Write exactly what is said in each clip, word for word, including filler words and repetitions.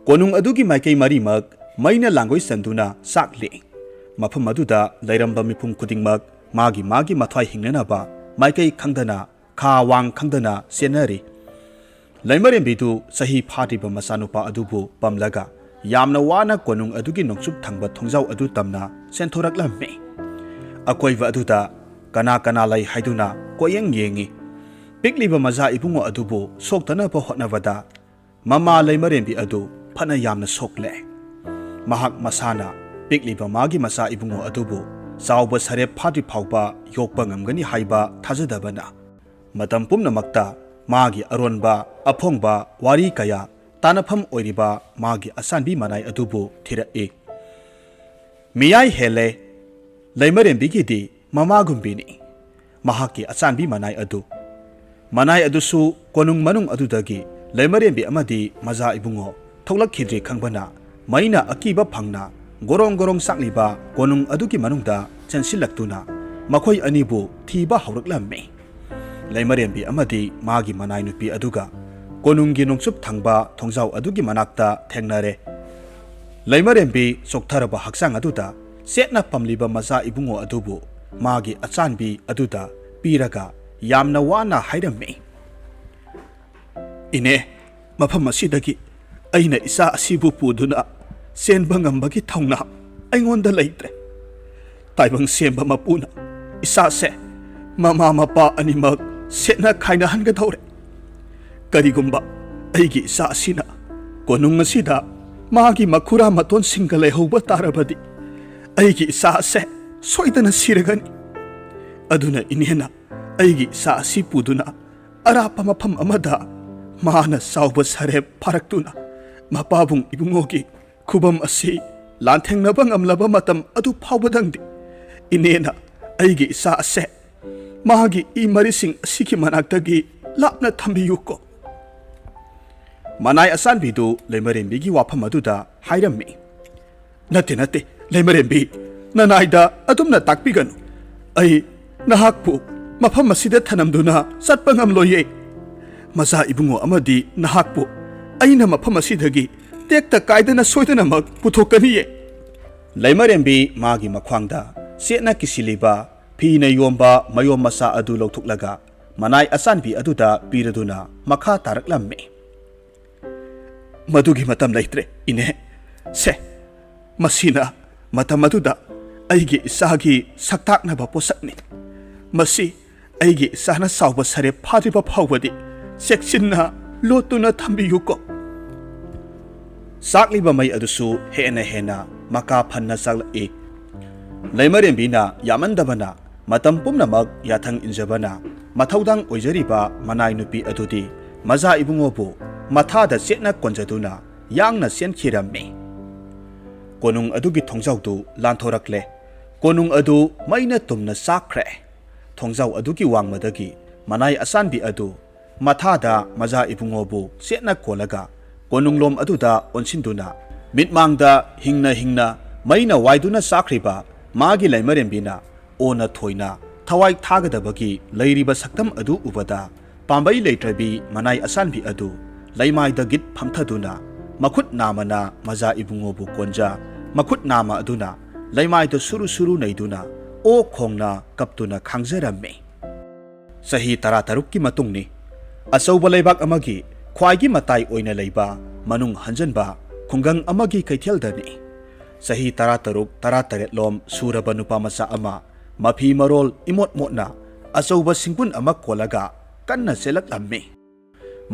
ꯀꯣꯅꯨꯡ ꯑꯗꯨꯒꯤ ꯃꯥꯏꯀꯩ ꯃꯔꯤꯃꯛ ꯃꯩꯅ ꯂꯥꯡꯒꯣꯏ ꯆꯟꯗꯨꯅ ꯆꯥꯛꯂꯤ꯫ ꯃꯐꯝ ꯑꯗꯨꯗ ꯂꯩꯔꯝꯕ ꯃꯤꯄꯨꯝ ꯈꯨꯗꯤꯡꯃꯛ ꯃꯥꯒꯤ ꯃꯥꯒꯤ ꯃꯊ꯭ꯋꯥꯏ ꯍꯤꯡꯅꯅꯕ ꯃꯥꯏꯀꯩ ꯈꯪꯗꯅ, ꯈꯥ ꯋꯥꯡ ꯈꯪꯗꯅ ꯆꯦꯟꯅꯔꯤ꯫ ꯂꯩꯃꯔꯦꯝꯕꯤꯗꯨ ꯆꯍꯤ ꯐꯥꯗ꯭ꯔꯤꯕ ꯃꯆꯥꯅꯨꯄꯥ ꯑꯗꯨꯕꯨ ꯄꯝꯂꯒ ꯌꯥꯝꯅ ꯋꯥꯅ ꯀꯣꯅꯨꯡ ꯑꯗꯨꯒꯤ ꯅꯣꯡꯆꯨꯞ ꯊꯪꯕ ꯊꯣꯡꯖꯥꯎ ꯑꯗꯨ ꯇꯝꯅ ꯆꯦꯟꯊꯣꯔꯛꯂꯝꯃꯤ꯫ ꯑꯀꯣꯏꯕ ꯑꯗꯨꯗ ꯀꯅꯥ ꯀꯅꯥ ꯂꯩ ꯍꯥꯏꯗꯨꯅ ꯀꯣꯌꯦꯡ ꯌꯦꯡꯉꯤ꯫ ꯄꯤꯛꯂꯤꯕ ꯃꯆꯥ ꯏꯕꯨꯡꯉꯣ ꯑꯗꯨꯕꯨ ꯁꯣꯛꯇꯅꯕ ꯍꯣꯠꯅꯕꯗ ꯃꯃꯥ ꯂꯩꯃꯔꯦꯝꯕꯤ ꯑꯗꯨ ꯐꯅ ꯌꯥꯝꯅ ꯁꯣꯛꯂꯦ꯫ ꯃꯍꯥꯛ ꯃꯁꯥꯅ ꯄꯤꯛꯂꯤꯕ ꯃꯥꯒꯤ ꯃꯆꯥ ꯏꯕꯨꯡꯉꯣ ꯑꯗꯨꯕꯨ ꯆꯥꯎꯕ ꯁꯔꯦꯞ ꯐꯥꯗ꯭ꯔꯤ ꯐꯥꯎꯕ ꯌꯣꯛꯄ ꯉꯝꯒꯅꯤ ꯍꯥꯏꯕ ꯊꯥꯖꯗꯕꯅ ꯃꯇꯝ ꯄꯨꯝꯅꯃꯛꯇ ꯃꯥꯒꯤ ꯑꯔꯣꯟꯕ ꯑꯐꯣꯡꯕ ꯋꯥꯔꯤ ꯀꯌꯥ ꯇꯥꯅꯐꯝ ꯑꯣꯏꯔꯤꯕ ꯃꯥꯒꯤ ꯑꯆꯥꯟꯕꯤ ꯃꯅꯥꯏ ꯑꯗꯨꯕꯨ ꯊꯤꯔꯛꯏ꯫ ꯃꯤꯌꯥꯏ ꯍꯦꯜꯂꯦ꯫ ꯂꯩꯃꯔꯦꯝꯕꯤꯒꯤꯗꯤ ꯃꯃꯥꯒꯨꯝꯕꯤꯅꯤ ꯃꯍꯥꯛꯀꯤ ꯑꯆꯥꯟꯕꯤ ꯃꯅꯥꯏ ꯑꯗꯨ꯫ ꯃꯅꯥꯏ ꯑꯗꯨꯁꯨ ꯀꯣꯅꯨꯡ ꯃꯅꯨꯡ ꯑꯗꯨꯗꯒꯤ ꯂꯩꯃꯔꯦꯝꯕꯤ ꯑꯃꯗꯤ ꯃꯖꯥ ꯏꯕꯨꯡꯉꯣ ꯊꯣꯛꯂꯛꯈꯤꯗ꯭ꯔꯤ ꯈꯪꯕꯅ ꯃꯩꯅ ꯑꯀꯤꯕ ꯐꯪꯅ ꯒꯣꯔꯣꯡ ꯒꯣꯔꯣꯡ ꯆꯥꯛꯂꯤꯕ ꯀꯣꯅꯨꯡ ꯑꯗꯨꯒꯤ ꯃꯅꯨꯡꯗ ꯆꯦꯟꯁꯤꯜꯂꯛꯇꯨꯅ ꯃꯈꯣꯏ ꯑꯅꯤꯕꯨ ꯊꯤꯕ ꯍꯧꯔꯛꯂꯝꯃꯤ꯫ ꯂꯩꯃꯔꯦꯝꯕꯤ ꯑꯃꯗꯤ ꯃꯥꯒꯤ ꯃꯅꯥꯏ ꯅꯨꯄꯤ ꯑꯗꯨꯒ ꯀꯣꯅꯨꯡꯒꯤ ꯅꯣꯡꯆꯨꯞ ꯊꯪꯕ ꯊꯣꯡꯖꯥꯎ ꯑꯗꯨꯒꯤ ꯃꯅꯥꯛꯇ ꯊꯦꯡꯅꯔꯦ꯫ ꯂꯩꯃꯔꯦꯝꯕꯤ ꯆꯣꯛꯊꯔꯕ ꯍꯛꯆꯥꯡ ꯑꯗꯨꯗ ꯆꯦꯠꯅ ꯄꯝꯂꯤꯕ ꯃꯆꯥ ꯏꯕꯨꯡꯉꯣ ꯑꯗꯨꯕꯨ ꯃꯥꯒꯤ ꯑꯆꯥꯟꯕꯤ ꯑꯗꯨꯗ ꯄꯤꯔꯒ ꯌꯥꯝꯅ ꯋꯥꯅ ꯍꯥꯏꯔꯝꯃꯤ, "ꯏꯅꯦ, ꯃꯐꯝ ꯑꯁꯤꯗꯒꯤ ꯑꯩꯅ ꯏꯆꯥ ꯑꯁꯤꯕꯨ ꯄꯨꯗꯨꯅ ꯆꯦꯟꯕ ꯉꯝꯕꯒꯤ ꯊꯧꯅꯥ ꯑꯩꯉꯣꯟꯗ ꯂꯩꯇ꯭ꯔꯦ꯫ ꯇꯥꯏꯕꯪ ꯁꯦꯝꯕ ꯃꯄꯨꯅ ꯏꯆꯥꯁꯦ ꯃꯃꯥ ꯃꯄꯥ ꯑꯅꯤꯃꯛ ꯁꯦꯠꯅ ꯈꯥꯏꯅꯍꯟꯒꯗꯧꯔꯦ꯫ ꯀꯔꯤꯒꯨꯝꯕ ꯑꯩꯒꯤ ꯏꯆꯥ ꯑꯁꯤꯅ ꯀꯣꯅꯨꯡ ꯑꯁꯤꯗ ꯃꯥꯒꯤ ꯃꯈꯨꯔꯥ ꯃꯇꯣꯟꯁꯤꯡꯒ ꯂꯩꯍꯧꯕ ꯇꯥꯔꯕꯗꯤ, ꯑꯩꯒꯤ ꯏꯆꯥ ꯑꯁꯦ ꯁꯣꯏꯗꯅ ꯁꯤꯔꯒꯅꯤ꯫ ꯑꯗꯨꯅ ꯏꯅꯦꯅ ꯑꯩꯒꯤ ꯏꯆꯥ ꯑꯁꯤ ꯄꯨꯗꯨꯅ ꯑꯔꯥꯞꯄ ꯃꯐꯝ ꯑꯃꯗ ꯃꯥꯅ ꯆꯥꯎꯕ ꯁꯔꯦꯞ ꯐꯥꯔꯛꯇꯨꯅ ꯃꯄꯥꯕꯨꯡ ꯏꯕꯨꯡꯉꯣꯒꯤ ꯈꯨꯕꯝ ꯑꯁꯤ ꯂꯥꯟꯊꯦꯡꯅꯕ ꯉꯝꯂꯕ ꯃꯇꯝ ꯑꯗꯨ ꯐꯥꯎꯕꯗꯪꯗꯤ ꯏꯅꯦꯅ ꯑꯩꯒꯤ ꯏꯆꯥ ꯑꯁꯦ ꯃꯥꯒꯤ ꯏ ꯃꯔꯤꯁꯤꯡ ꯑꯁꯤꯒꯤ ꯃꯅꯥꯛꯇꯒꯤ ꯂꯥꯞꯅ ꯊꯝꯕꯤꯌꯨꯀꯣ꯫" ꯃꯅꯥꯏ ꯑꯆꯥꯟꯕꯤꯗꯨ ꯂꯩꯃꯔꯦꯝꯕꯤꯒꯤ ꯋꯥꯐꯝ ꯑꯗꯨꯗ ꯍꯥꯏꯔꯝꯃꯤ꯫ "ꯅꯠꯇꯦ, ꯅꯠꯇꯦ, ꯂꯩꯃꯔꯦꯝꯕꯤ, ꯅꯅꯥꯏꯗ ꯑꯗꯨꯝꯅ ꯇꯥꯛꯄꯤꯒꯅꯨ꯫ ꯑꯩ ꯅꯍꯥꯛꯄꯨ ꯃꯐꯝ ꯑꯁꯤꯗ ꯊꯅꯝꯗꯨꯅ ꯆꯠꯄ ꯉꯝꯂꯣꯏꯌꯦ꯫ ꯃꯆꯥ ꯏꯕꯨꯡꯉꯣ ꯑꯃꯗꯤ ꯅꯍꯥꯛꯄꯨ ꯑꯩꯅ ꯃꯐꯝ ꯑꯁꯤꯗꯒꯤ ꯇꯦꯛꯇ ꯀꯥꯏꯗꯅ ꯁꯣꯏꯗꯅꯃꯛ ꯄꯨꯊꯣꯛꯀꯅꯤꯌꯦ꯫ ꯂꯩꯃꯔꯦꯝꯕꯤ ꯃꯥꯒꯤ ꯃꯈ꯭ꯋꯥꯡꯗ ꯆꯦꯠꯅ ꯀꯤꯁꯤꯜꯂꯤꯕ ꯐꯤꯅ ꯌꯣꯝꯕ ꯃꯌꯣꯝ ꯃꯆꯥ ꯑꯗꯨ ꯂꯧꯊꯣꯛꯂꯒ ꯃꯅꯥꯏ ꯑꯁꯥꯟꯕꯤ ꯑꯗꯨꯗ ꯄꯤꯔꯗꯨꯅ ꯃꯈꯥ ꯇꯥꯔꯛꯂꯝꯃꯤ꯫ "ꯃꯗꯨꯒꯤ ꯃꯇꯝ ꯂꯩꯇ꯭ꯔꯦ, ꯏꯅꯦ꯫ ꯁꯦ, ꯃꯁꯤꯅ ꯃꯇꯝ ꯑꯗꯨꯗ ꯑꯩꯒꯤ ꯏꯆꯥꯒꯤ ꯁꯛꯇꯥꯛꯅꯕ ꯄꯣꯠꯁꯛꯅꯤ꯫ ꯃꯁꯤ ꯑꯩꯒꯤ ꯏꯆꯥꯅ ꯆꯥꯎꯕ ꯁꯔꯦꯞ ꯐꯥꯗ꯭ꯔꯤꯕ ꯐꯥꯎꯕꯗꯤ ꯆꯦꯛꯁꯤꯟꯅ ꯂꯣꯠꯇꯨꯅ ꯊꯝꯕꯤꯌꯨꯀꯣ꯫" ꯆꯥꯛꯂꯤꯕ ꯃꯩ ꯑꯗꯨꯁꯨ ꯍꯦꯟꯅ ꯍꯦꯟꯅ ꯃꯀꯥ ꯐꯟꯅ ꯆꯥꯛꯂꯛꯏ꯫ ꯂꯩꯃꯔꯦꯝꯕꯤꯅ ꯌꯥꯝꯃꯟꯗꯕꯅ ꯃꯇꯝ ꯄꯨꯝꯅꯃꯛ ꯌꯥꯊꯪ ꯏꯟꯖꯕꯅ ꯃꯊꯧꯗꯥꯡ ꯑꯣꯏꯖꯔꯤꯕ ꯃꯅꯥꯏ ꯅꯨꯄꯤ ꯑꯗꯨꯗꯤ ꯃꯖꯥ ꯏꯕꯨꯡꯉꯣꯕꯨ ꯃꯊꯥꯗ ꯆꯦꯠꯅ ꯀꯣꯟꯖꯗꯨꯅ ꯌꯥꯡꯅ ꯆꯦꯟꯈꯤꯔꯝꯃꯤ꯫ ꯀꯣꯅꯨꯡ ꯑꯗꯨꯒꯤ ꯊꯣꯡꯖꯥꯎꯗꯨ ꯂꯥꯟꯊꯣꯔꯛꯂꯦ꯫ ꯀꯣꯅꯨꯡ ꯑꯗꯨ ꯃꯩꯅ ꯇꯨꯝꯅ ꯆꯥꯛꯈ꯭ꯔꯦ꯫ ꯊꯣꯡꯖꯥꯎ ꯑꯗꯨꯒꯤ ꯋꯥꯡꯃꯗꯒꯤ ꯃꯅꯥꯏ ꯑꯁꯥꯟꯕꯤ ꯑꯗꯨ ꯃꯊꯥꯗ ꯃꯖꯥ ꯏꯕꯨꯡꯉꯣꯕꯨ ꯆꯦꯠꯅ ꯀꯣꯜꯂꯒ ꯀꯣꯅꯨꯡꯂꯣꯝ ꯑꯗꯨꯗ ꯑꯣꯟꯁꯤꯟꯗꯨꯅ ꯃꯤꯠꯃꯥꯡꯗ ꯍꯤꯡꯅ ꯍꯤꯡꯅ ꯃꯩꯅ ꯋꯥꯏꯗꯨꯅ ꯆꯥꯈ꯭ꯔꯤꯕ ꯃꯥꯒꯤ ꯂꯩꯃꯔꯦꯝꯕꯤꯅ ꯑꯣꯟꯅ ꯊꯣꯏꯅ ꯊꯋꯥꯏ ꯊꯥꯒꯗꯕꯒꯤ ꯂꯩꯔꯤꯕ ꯁꯛꯇꯝ ꯑꯗꯨ ꯎꯕꯗ ꯄꯥꯝꯕꯩ ꯂꯩꯇ꯭ꯔꯕꯤ ꯃꯅꯥꯏ ꯑꯁꯥꯟꯕꯤ ꯑꯗꯨ ꯂꯩꯃꯥꯏꯗ ꯒꯤꯠ ꯐꯝꯊꯗꯨꯅ ꯃꯈꯨꯠ ꯅꯥꯝꯃꯅ ꯃꯖꯥ ꯏꯕꯨꯡꯉꯣꯕꯨ ꯀꯣꯟꯖ, ꯃꯈꯨꯠ ꯅꯥꯝꯃ ꯑꯗꯨꯅ ꯂꯩꯃꯥꯏꯗ ꯁꯨꯔꯨ ꯁꯨꯔꯨ ꯅꯩꯗꯨꯅ ꯑꯣ ꯈꯣꯡꯅ ꯀꯞꯇꯨꯅ ꯈꯥꯡꯖꯔꯝꯃꯤ꯫ ꯆꯍꯤ ꯇꯔꯥꯇꯔꯨꯛꯀꯤ ꯃꯇꯨꯡꯅꯤ꯫ ꯑꯆꯧꯕ ꯂꯩꯕꯥꯛ ꯑꯃꯒꯤ ꯈ꯭ꯋꯥꯏꯒꯤ ꯃꯇꯥꯏ ꯑꯣꯏꯅ ꯂꯩꯕ ꯃꯅꯨꯡ ꯍꯟꯖꯟꯕ ꯈꯨꯡꯒꯪ ꯑꯃꯒꯤ ꯀꯩꯊꯦꯜꯗꯅꯤ꯫ ꯆꯍꯤ ꯇꯔꯥꯇꯔꯨꯛ ꯇꯔꯥꯇꯔꯦꯠꯂꯣꯝ ꯁꯨꯔꯕ ꯅꯨꯄꯥ ꯃꯆꯥ ꯑꯃ ꯃꯐꯤ ꯃꯔꯣꯜ ꯏꯃꯣꯠ ꯃꯣꯠꯅ ꯑꯆꯧꯕ ꯁꯤꯡꯕꯨꯟ ꯑꯃ ꯀꯣꯜꯂꯒ ꯀꯟꯅ ꯆꯦꯜꯂꯛꯂꯝꯃꯤ꯫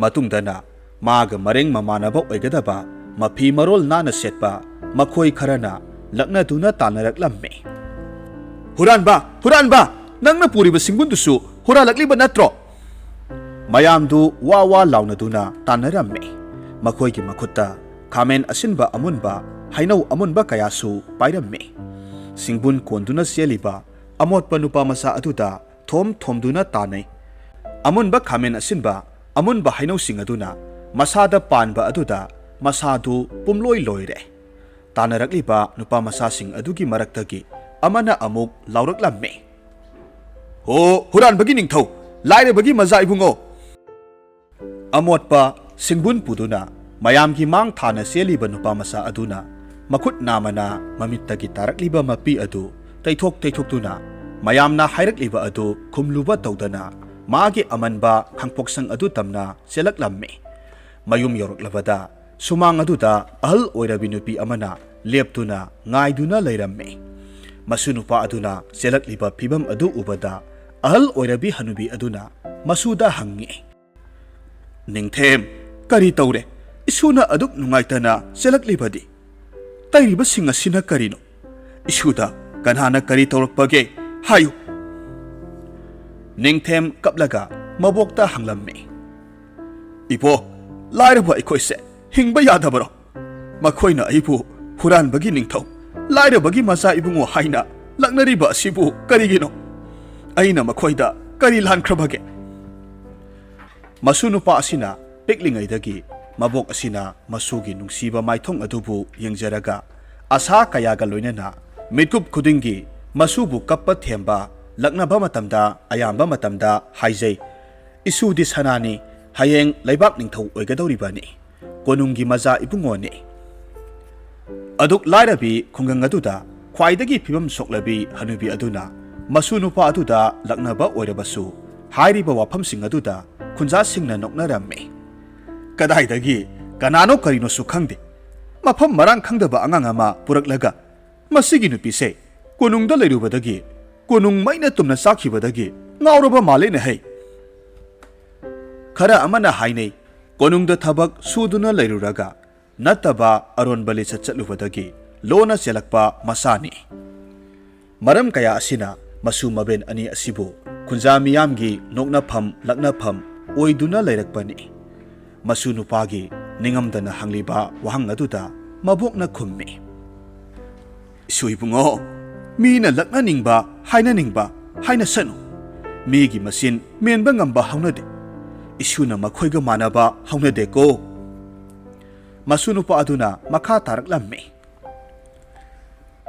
ꯃꯇꯨꯡꯗꯅ ꯃꯥꯒ ꯃꯔꯦꯡ ꯃꯃꯥꯟꯅꯕ ꯑꯣꯏꯒꯗꯕ ꯃꯐꯤ ꯃꯔꯣꯜ ꯅꯥꯟꯅ ꯁꯦꯠꯄ ꯃꯈꯣꯏ ꯈꯔꯅ ꯂꯛꯅꯗꯨꯅ ꯇꯥꯟꯅꯔꯛꯂꯝꯃꯤ꯫ "ꯍꯨꯔꯥꯟꯕ! ꯍꯨꯔꯥꯟꯕ! ꯅꯪꯅ ꯄꯨꯔꯤꯕ ꯁꯤꯡꯕꯨꯟꯗꯨꯁꯨ ꯍꯨꯔꯥꯜꯂꯛꯂꯤꯕ ꯅꯠꯇ꯭ꯔꯣ?" ꯃꯌꯥꯝꯗꯨ ꯋꯥ ꯋꯥ ꯂꯥꯎꯅꯗꯨꯅ ꯇꯥꯟꯅꯔꯝꯃꯤ꯫ ꯃꯈꯣꯏꯒꯤ ꯃꯈꯨꯠꯇ ꯈꯥꯃꯦꯟ ꯑꯁꯤꯟꯕ ꯑꯃꯨꯟꯕ, ꯍꯩꯅꯧ ꯑꯃꯨꯟꯕ ꯀꯌꯥꯁꯨ ꯄꯥꯏꯔꯝꯃꯤ꯫ ꯁꯤꯡꯕꯨꯟ ꯀꯣꯟꯗꯨꯅ ꯆꯦꯜꯂꯤꯕ ꯑꯃꯣꯠꯄ ꯅꯨꯄꯥ ꯃꯆꯥ ꯑꯗꯨꯗ ꯊꯣꯝ ꯊꯣꯝꯗꯨꯅ ꯇꯥꯟꯅꯩ꯫ ꯑꯃꯨꯟꯕ ꯈꯥꯃꯦꯟ ꯑꯁꯤꯟꯕ, ꯑꯃꯨꯟꯕ ꯍꯩꯅꯧꯁꯤꯡ ꯑꯗꯨꯅ ꯃꯁꯥꯗ ꯄꯥꯟꯕ ꯑꯗꯨꯗ ꯃꯁꯥꯗꯨ ꯄꯨꯝꯂꯣꯏ ꯂꯣꯏꯔꯦ꯫ ꯇꯥꯟꯅꯔꯛꯂꯤꯕ ꯅꯨꯄꯥ ꯃꯆꯥꯁꯤꯡ ꯑꯗꯨꯒꯤ ꯃꯔꯛꯇꯒꯤ ꯑꯃꯅ ꯑꯃꯨꯛ ꯂꯥꯎꯔꯛꯂꯝꯃꯤ, "ꯍꯣ, ꯍꯨꯔꯥꯟꯕꯒꯤ ꯅꯤꯡꯊꯧ, ꯂꯥꯏꯔꯕꯒꯤ ꯃꯖꯥ ꯏꯕꯨꯡꯉꯣ!" ꯑꯃꯣꯠꯄ ꯁꯤꯡꯕꯨꯟ ꯄꯨꯗꯨꯅ ꯃꯌꯥꯝꯒꯤ ꯃꯥꯡ ꯊꯥꯅ ꯆꯦꯜꯂꯤꯕ ꯅꯨꯄꯥ ꯃꯆꯥ ꯑꯗꯨꯅ ꯃꯈꯨꯠ ꯅꯥꯝꯃꯅ ꯃꯃꯤꯠꯇꯒꯤ ꯇꯥꯔꯛꯂꯤꯕ ꯃꯄꯤ ꯑꯗꯨ ꯇꯩꯊꯣꯛ ꯇꯩꯊꯣꯛꯇꯨꯅ, ꯃꯌꯥꯝꯅ ꯍꯥꯏꯔꯛꯂꯤꯕ ꯑꯗꯨ ꯈꯨꯝꯂꯨꯕ ꯇꯧꯗꯅ, ꯃꯥꯒꯤ ꯑꯃꯟꯕ ꯈꯥꯡꯄꯣꯛꯁꯪ ꯑꯗꯨ ꯇꯝꯅ ꯆꯦꯜꯂꯛꯂꯝꯃꯤ꯫ ꯃꯌꯨꯝ ꯌꯧꯔꯛꯂꯕꯗ ꯁꯨꯃꯥꯡ ꯑꯗꯨꯗ ꯑꯍꯜ ꯑꯣꯏꯔꯕꯤ ꯅꯨꯄꯤ ꯑꯃꯅ ꯂꯦꯞꯇꯨꯅ ꯉꯥꯏꯗꯨꯅ ꯂꯩꯔꯝꯃꯤ꯫ ꯃꯁꯨ ꯅꯨꯄꯥ ꯑꯗꯨꯅ ꯆꯦꯜꯂꯛꯂꯤꯕ ꯐꯤꯕꯝ ꯑꯗꯨ ꯎꯕꯗ, ꯑꯍꯜ ꯑꯣꯏꯔꯕꯤ ꯍꯅꯨꯕꯤ ꯑꯗꯨꯅ ꯃꯁꯨꯗ ꯍꯪꯉꯤ, "ꯅꯤꯡꯊꯦꯝ, ꯀꯔꯤ ꯇꯧꯔꯦ? ꯏꯁꯨꯅ ꯑꯗꯨꯛ ꯅꯨꯡꯉꯥꯏꯇꯅ ꯆꯦꯜꯂꯛꯂꯤꯕꯗꯤ? ꯇꯩꯔꯤꯕꯁꯤꯡ ꯑꯁꯤꯅ ꯀꯔꯤꯅꯣ? ꯏꯁꯨꯗ ꯀꯅꯥꯅ ꯀꯔꯤ ꯇꯧꯔꯛꯄꯒꯦ? ꯍꯥꯏꯌꯨ!" ꯅꯤꯡꯊꯦꯝ ꯀꯞꯂꯒ ꯃꯕꯣꯛꯇ ꯍꯪꯂꯝꯃꯤ, "ꯏꯕꯣꯛ, ꯂꯥꯏꯔꯕ ꯑꯩꯈꯣꯏꯁꯦ ꯍꯤꯡꯕ ꯌꯥꯗꯕꯔꯣ? ꯃꯈꯣꯏꯅ ꯑꯩꯕꯨ ꯍꯨꯔꯥꯟꯕꯒꯤ ꯅꯤꯡꯊꯧ, ꯂꯥꯏꯔꯕꯒꯤ ꯃꯆꯥ ꯏꯕꯨꯡꯉꯣ ꯍꯥꯏꯅ ꯂꯛꯅꯔꯤꯕ ꯑꯁꯤꯕꯨ ꯀꯔꯤꯒꯤꯅꯣ? ꯑꯩꯅ ꯃꯈꯣꯏꯗ ꯀꯔꯤ ꯂꯥꯟꯈ꯭ꯔꯕꯒꯦ?" ꯃꯁꯨ ꯅꯨꯄꯥ ꯑꯁꯤꯅ ꯄꯤꯛꯂꯤꯉꯩꯗꯒꯤ ꯃꯕꯣꯛ ꯑꯁꯤꯅ ꯃꯁꯨꯒꯤ ꯅꯨꯡꯁꯤꯕ ꯃꯥꯏꯊꯣꯡ ꯑꯗꯨꯕꯨ ꯌꯦꯡꯖꯔꯒ, ꯑꯁꯥ ꯀꯌꯥꯒ ꯂꯣꯏꯅꯅ ꯃꯤꯠꯀꯨꯞ ꯈꯨꯗꯤꯡꯒꯤ ꯃꯁꯨꯕꯨ ꯀꯞꯄ ꯊꯦꯝꯕ ꯂꯛꯅꯕ ꯃꯇꯝꯗ, ꯑꯌꯥꯝꯕ ꯃꯇꯝꯗ ꯍꯥꯏꯖꯩ, "ꯏꯁꯨꯗꯤ ꯁꯅꯥꯅꯤ, ꯍꯌꯦꯡ ꯂꯩꯕꯥꯛ ꯅꯤꯡꯊꯧ ꯑꯣꯏꯒꯗꯧꯔꯤꯕꯅꯤ, ꯀꯣꯅꯨꯡꯒꯤ ꯃꯆꯥ ꯏꯕꯨꯡꯉꯣꯅꯤ"꯫ ꯑꯗꯨꯛ ꯂꯥꯏꯔꯕꯤ ꯈꯨꯡꯒꯪ ꯑꯗꯨꯗ ꯈ꯭ꯋꯥꯏꯗꯒꯤ ꯐꯤꯕꯝ ꯁꯣꯛꯂꯕꯤ ꯍꯅꯨꯕꯤ ꯑꯗꯨꯅ ꯃꯁꯨ ꯅꯨꯄꯥ ꯑꯗꯨꯗ ꯂꯛꯅꯕ ꯑꯣꯏꯔꯕꯁꯨ, ꯍꯥꯏꯔꯤꯕ ꯋꯥꯐꯝꯁꯤꯡ ꯑꯗꯨꯗ ꯈꯨꯟꯖꯥꯁꯤꯡꯅ ꯅꯣꯛꯅꯔꯝꯃꯤ꯫ "ꯀꯗꯥꯏꯗꯒꯤ, ꯀꯅꯥꯅꯣ ꯀꯔꯤꯅꯣꯁꯨ ꯈꯪꯗꯦ, ꯃꯐꯝ ꯃꯔꯥꯡ ꯈꯪꯗꯕ ꯑꯉꯥꯡ ꯑꯃ ꯄꯨꯔꯛꯂꯒ, ꯃꯁꯤꯒꯤ ꯅꯨꯄꯤꯁꯦ ꯀꯣꯅꯨꯡꯗ ꯂꯩꯔꯨꯕꯗꯒꯤ, ꯀꯣꯅꯨꯡ ꯃꯩꯅ ꯇꯨꯝꯅ ꯆꯥꯈꯤꯕꯗꯒꯤ ꯉꯥꯎꯔꯕ ꯃꯥꯜꯂꯦꯅꯦ ꯍꯩ!" ꯈꯔ ꯑꯃꯅ ꯍꯥꯏꯅꯩ, ꯀꯣꯅꯨꯡꯗ ꯊꯕꯛ ꯁꯨꯗꯨꯅ ꯂꯩꯔꯨꯔꯒ ꯅꯠꯇꯕ ꯑꯔꯣꯟꯕ ꯂꯤꯆꯠ ꯆꯠꯂꯨꯕꯗꯒꯤ ꯂꯣꯟꯅ ꯆꯦꯜꯂꯛꯄ ꯃꯆꯥꯅꯤ꯫ ꯃꯔꯝ ꯀꯌꯥ ꯑꯁꯤꯅ ꯃꯁꯨ ꯃꯕꯦꯟ ꯑꯅꯤ ꯑꯁꯤꯕꯨ ꯈꯨꯟꯖꯥ ꯃꯤꯌꯥꯝꯒꯤ ꯅꯣꯛꯅꯐꯝ ꯂꯛꯅꯐꯝ ꯑꯣꯏꯗꯨꯅ ꯂꯩꯔꯛꯄꯅꯤ꯫ ꯃꯁꯨ ꯅꯨꯄꯥꯒꯤ ꯅꯤꯡꯉꯝꯗꯅ ꯍꯪꯂꯤꯕ ꯋꯥꯍꯪ ꯑꯗꯨꯗ ꯃꯕꯣꯛꯅ ꯈꯨꯝꯃꯤ, "ꯏꯁꯨ ꯏꯕꯨꯡꯉꯣ, ꯃꯤꯅ ꯂꯛꯅꯅꯤꯡꯕ, ꯍꯥꯏꯅꯅꯤꯡꯕ ꯍꯥꯏꯅꯁꯅꯨ꯫ ꯃꯤꯒꯤ ꯃꯆꯤꯟ ꯃꯦꯟꯕ ꯉꯝꯕ ꯍꯧꯅꯗꯦ꯫ ꯏꯁꯨꯅ ꯃꯈꯣꯏꯒ ꯃꯥꯟꯅꯕ ꯍꯧꯅꯗꯦꯀꯣ"꯫ ꯃꯁꯨ ꯅꯨꯄꯥ ꯑꯗꯨꯅ ꯃꯈꯥ ꯇꯥꯔꯛꯂꯝꯃꯤ,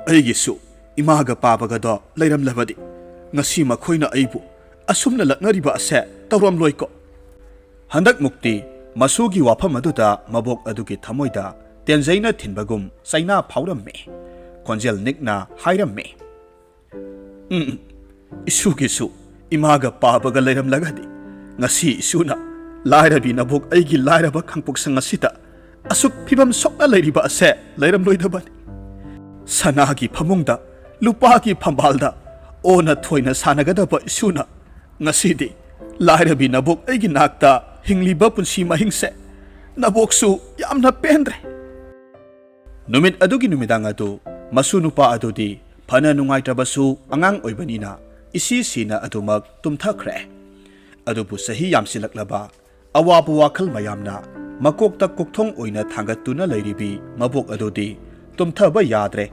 "ꯑꯩꯒꯤꯁꯨ ꯏꯃꯥꯒ ꯄꯥꯕꯒꯗꯣ ꯂꯩꯔꯝꯂꯕꯗꯤ ꯉꯁꯤ ꯃꯈꯣꯏꯅ ꯑꯩꯕꯨ ꯑꯁꯨꯝꯅ ꯂꯛꯅꯔꯤꯕ ꯑꯁꯦ ꯇꯧꯔꯝꯂꯣꯏꯀꯣ꯫ ꯍꯟꯗꯛꯃꯨꯛꯇꯤ ꯃꯁꯨꯒꯤ ꯋꯥꯐꯝ ꯑꯗꯨꯗ ꯃꯕꯣꯛ ꯑꯗꯨꯒꯤ ꯊꯃꯣꯏꯗ ꯇꯦꯟꯖꯩꯅ ꯊꯤꯟꯕꯒꯨꯝ ꯆꯩꯅꯥ ꯐꯥꯎꯔꯝꯃꯤ꯫ ꯈꯣꯟꯖꯦꯜ ꯅꯤꯛꯅ ꯍꯥꯏꯔꯝꯃꯤ, "ꯎꯝ, ꯏꯁꯨꯒꯤꯁꯨ ꯏꯃꯥꯒ ꯄꯥꯕꯒ ꯂꯩꯔꯝꯂꯒꯗꯤ ꯉꯁꯤ ꯏꯁꯨꯅ ꯂꯥꯏꯔꯕꯤ ꯅꯕꯣꯛ ꯑꯩꯒꯤ ꯂꯥꯏꯔꯕ ꯈꯥꯡꯄꯣꯛꯁꯪ ꯑꯁꯤꯗ ꯑꯁꯨꯛ ꯐꯤꯕꯝ ꯁꯣꯛꯅ ꯂꯩꯔꯤꯕ ꯑꯁꯦ ꯂꯩꯔꯝꯂꯣꯏꯗꯕꯅꯤ꯫ ꯁꯅꯥꯒꯤ ꯐꯃꯨꯡꯗ, ꯂꯨꯄꯥꯒꯤ ꯐꯝꯕꯥꯜꯗ ꯑꯣꯟꯅ ꯊꯣꯏꯅ ꯁꯥꯟꯅꯒꯗꯕ ꯏꯁꯨꯅ ꯉꯁꯤꯗꯤ ꯂꯥꯏꯔꯕꯤ ꯅꯕꯣꯛ ꯑꯩꯒꯤ ꯅꯥꯛꯇ ꯍꯤꯡꯂꯤꯕ ꯄꯨꯟꯁꯤ ꯃꯍꯤꯡꯁꯦ ꯅꯕꯣꯛꯁꯨ ꯌꯥꯝꯅ ꯄꯦꯟꯗ꯭ꯔꯦ꯫" ꯅꯨꯃꯤꯠ ꯑꯗꯨꯒꯤ ꯅꯨꯃꯤꯗꯥꯡ ꯑꯗꯨ ꯃꯁꯨ ꯅꯨꯄꯥ ꯑꯗꯨꯗꯤ ꯐꯅ ꯅꯨꯡꯉꯥꯏꯇ꯭ꯔꯕꯁꯨ ꯑꯉꯥꯡ ꯑꯣꯏꯕꯅꯤꯅ ꯏꯁꯤ ꯁꯤꯅ ꯑꯗꯨꯃꯛ ꯇꯨꯝꯊꯈ꯭ꯔꯦ꯫ ꯑꯗꯨꯕꯨ ꯆꯍꯤ ꯌꯥꯝꯁꯤꯜꯂꯛꯂꯕ ꯑꯋꯥꯕ ꯋꯥꯈꯜ ꯃꯌꯥꯝꯅ ꯃꯀꯣꯛꯇ ꯀꯣꯛꯊꯣꯡ ꯑꯣꯏꯅ ꯊꯥꯡꯒꯠꯇꯨꯅ ꯂꯩꯔꯤꯕꯤ ꯃꯕꯣꯛ ꯑꯗꯨꯗꯤ ꯇꯨꯝꯊꯕ ꯌꯥꯗ꯭ꯔꯦ꯫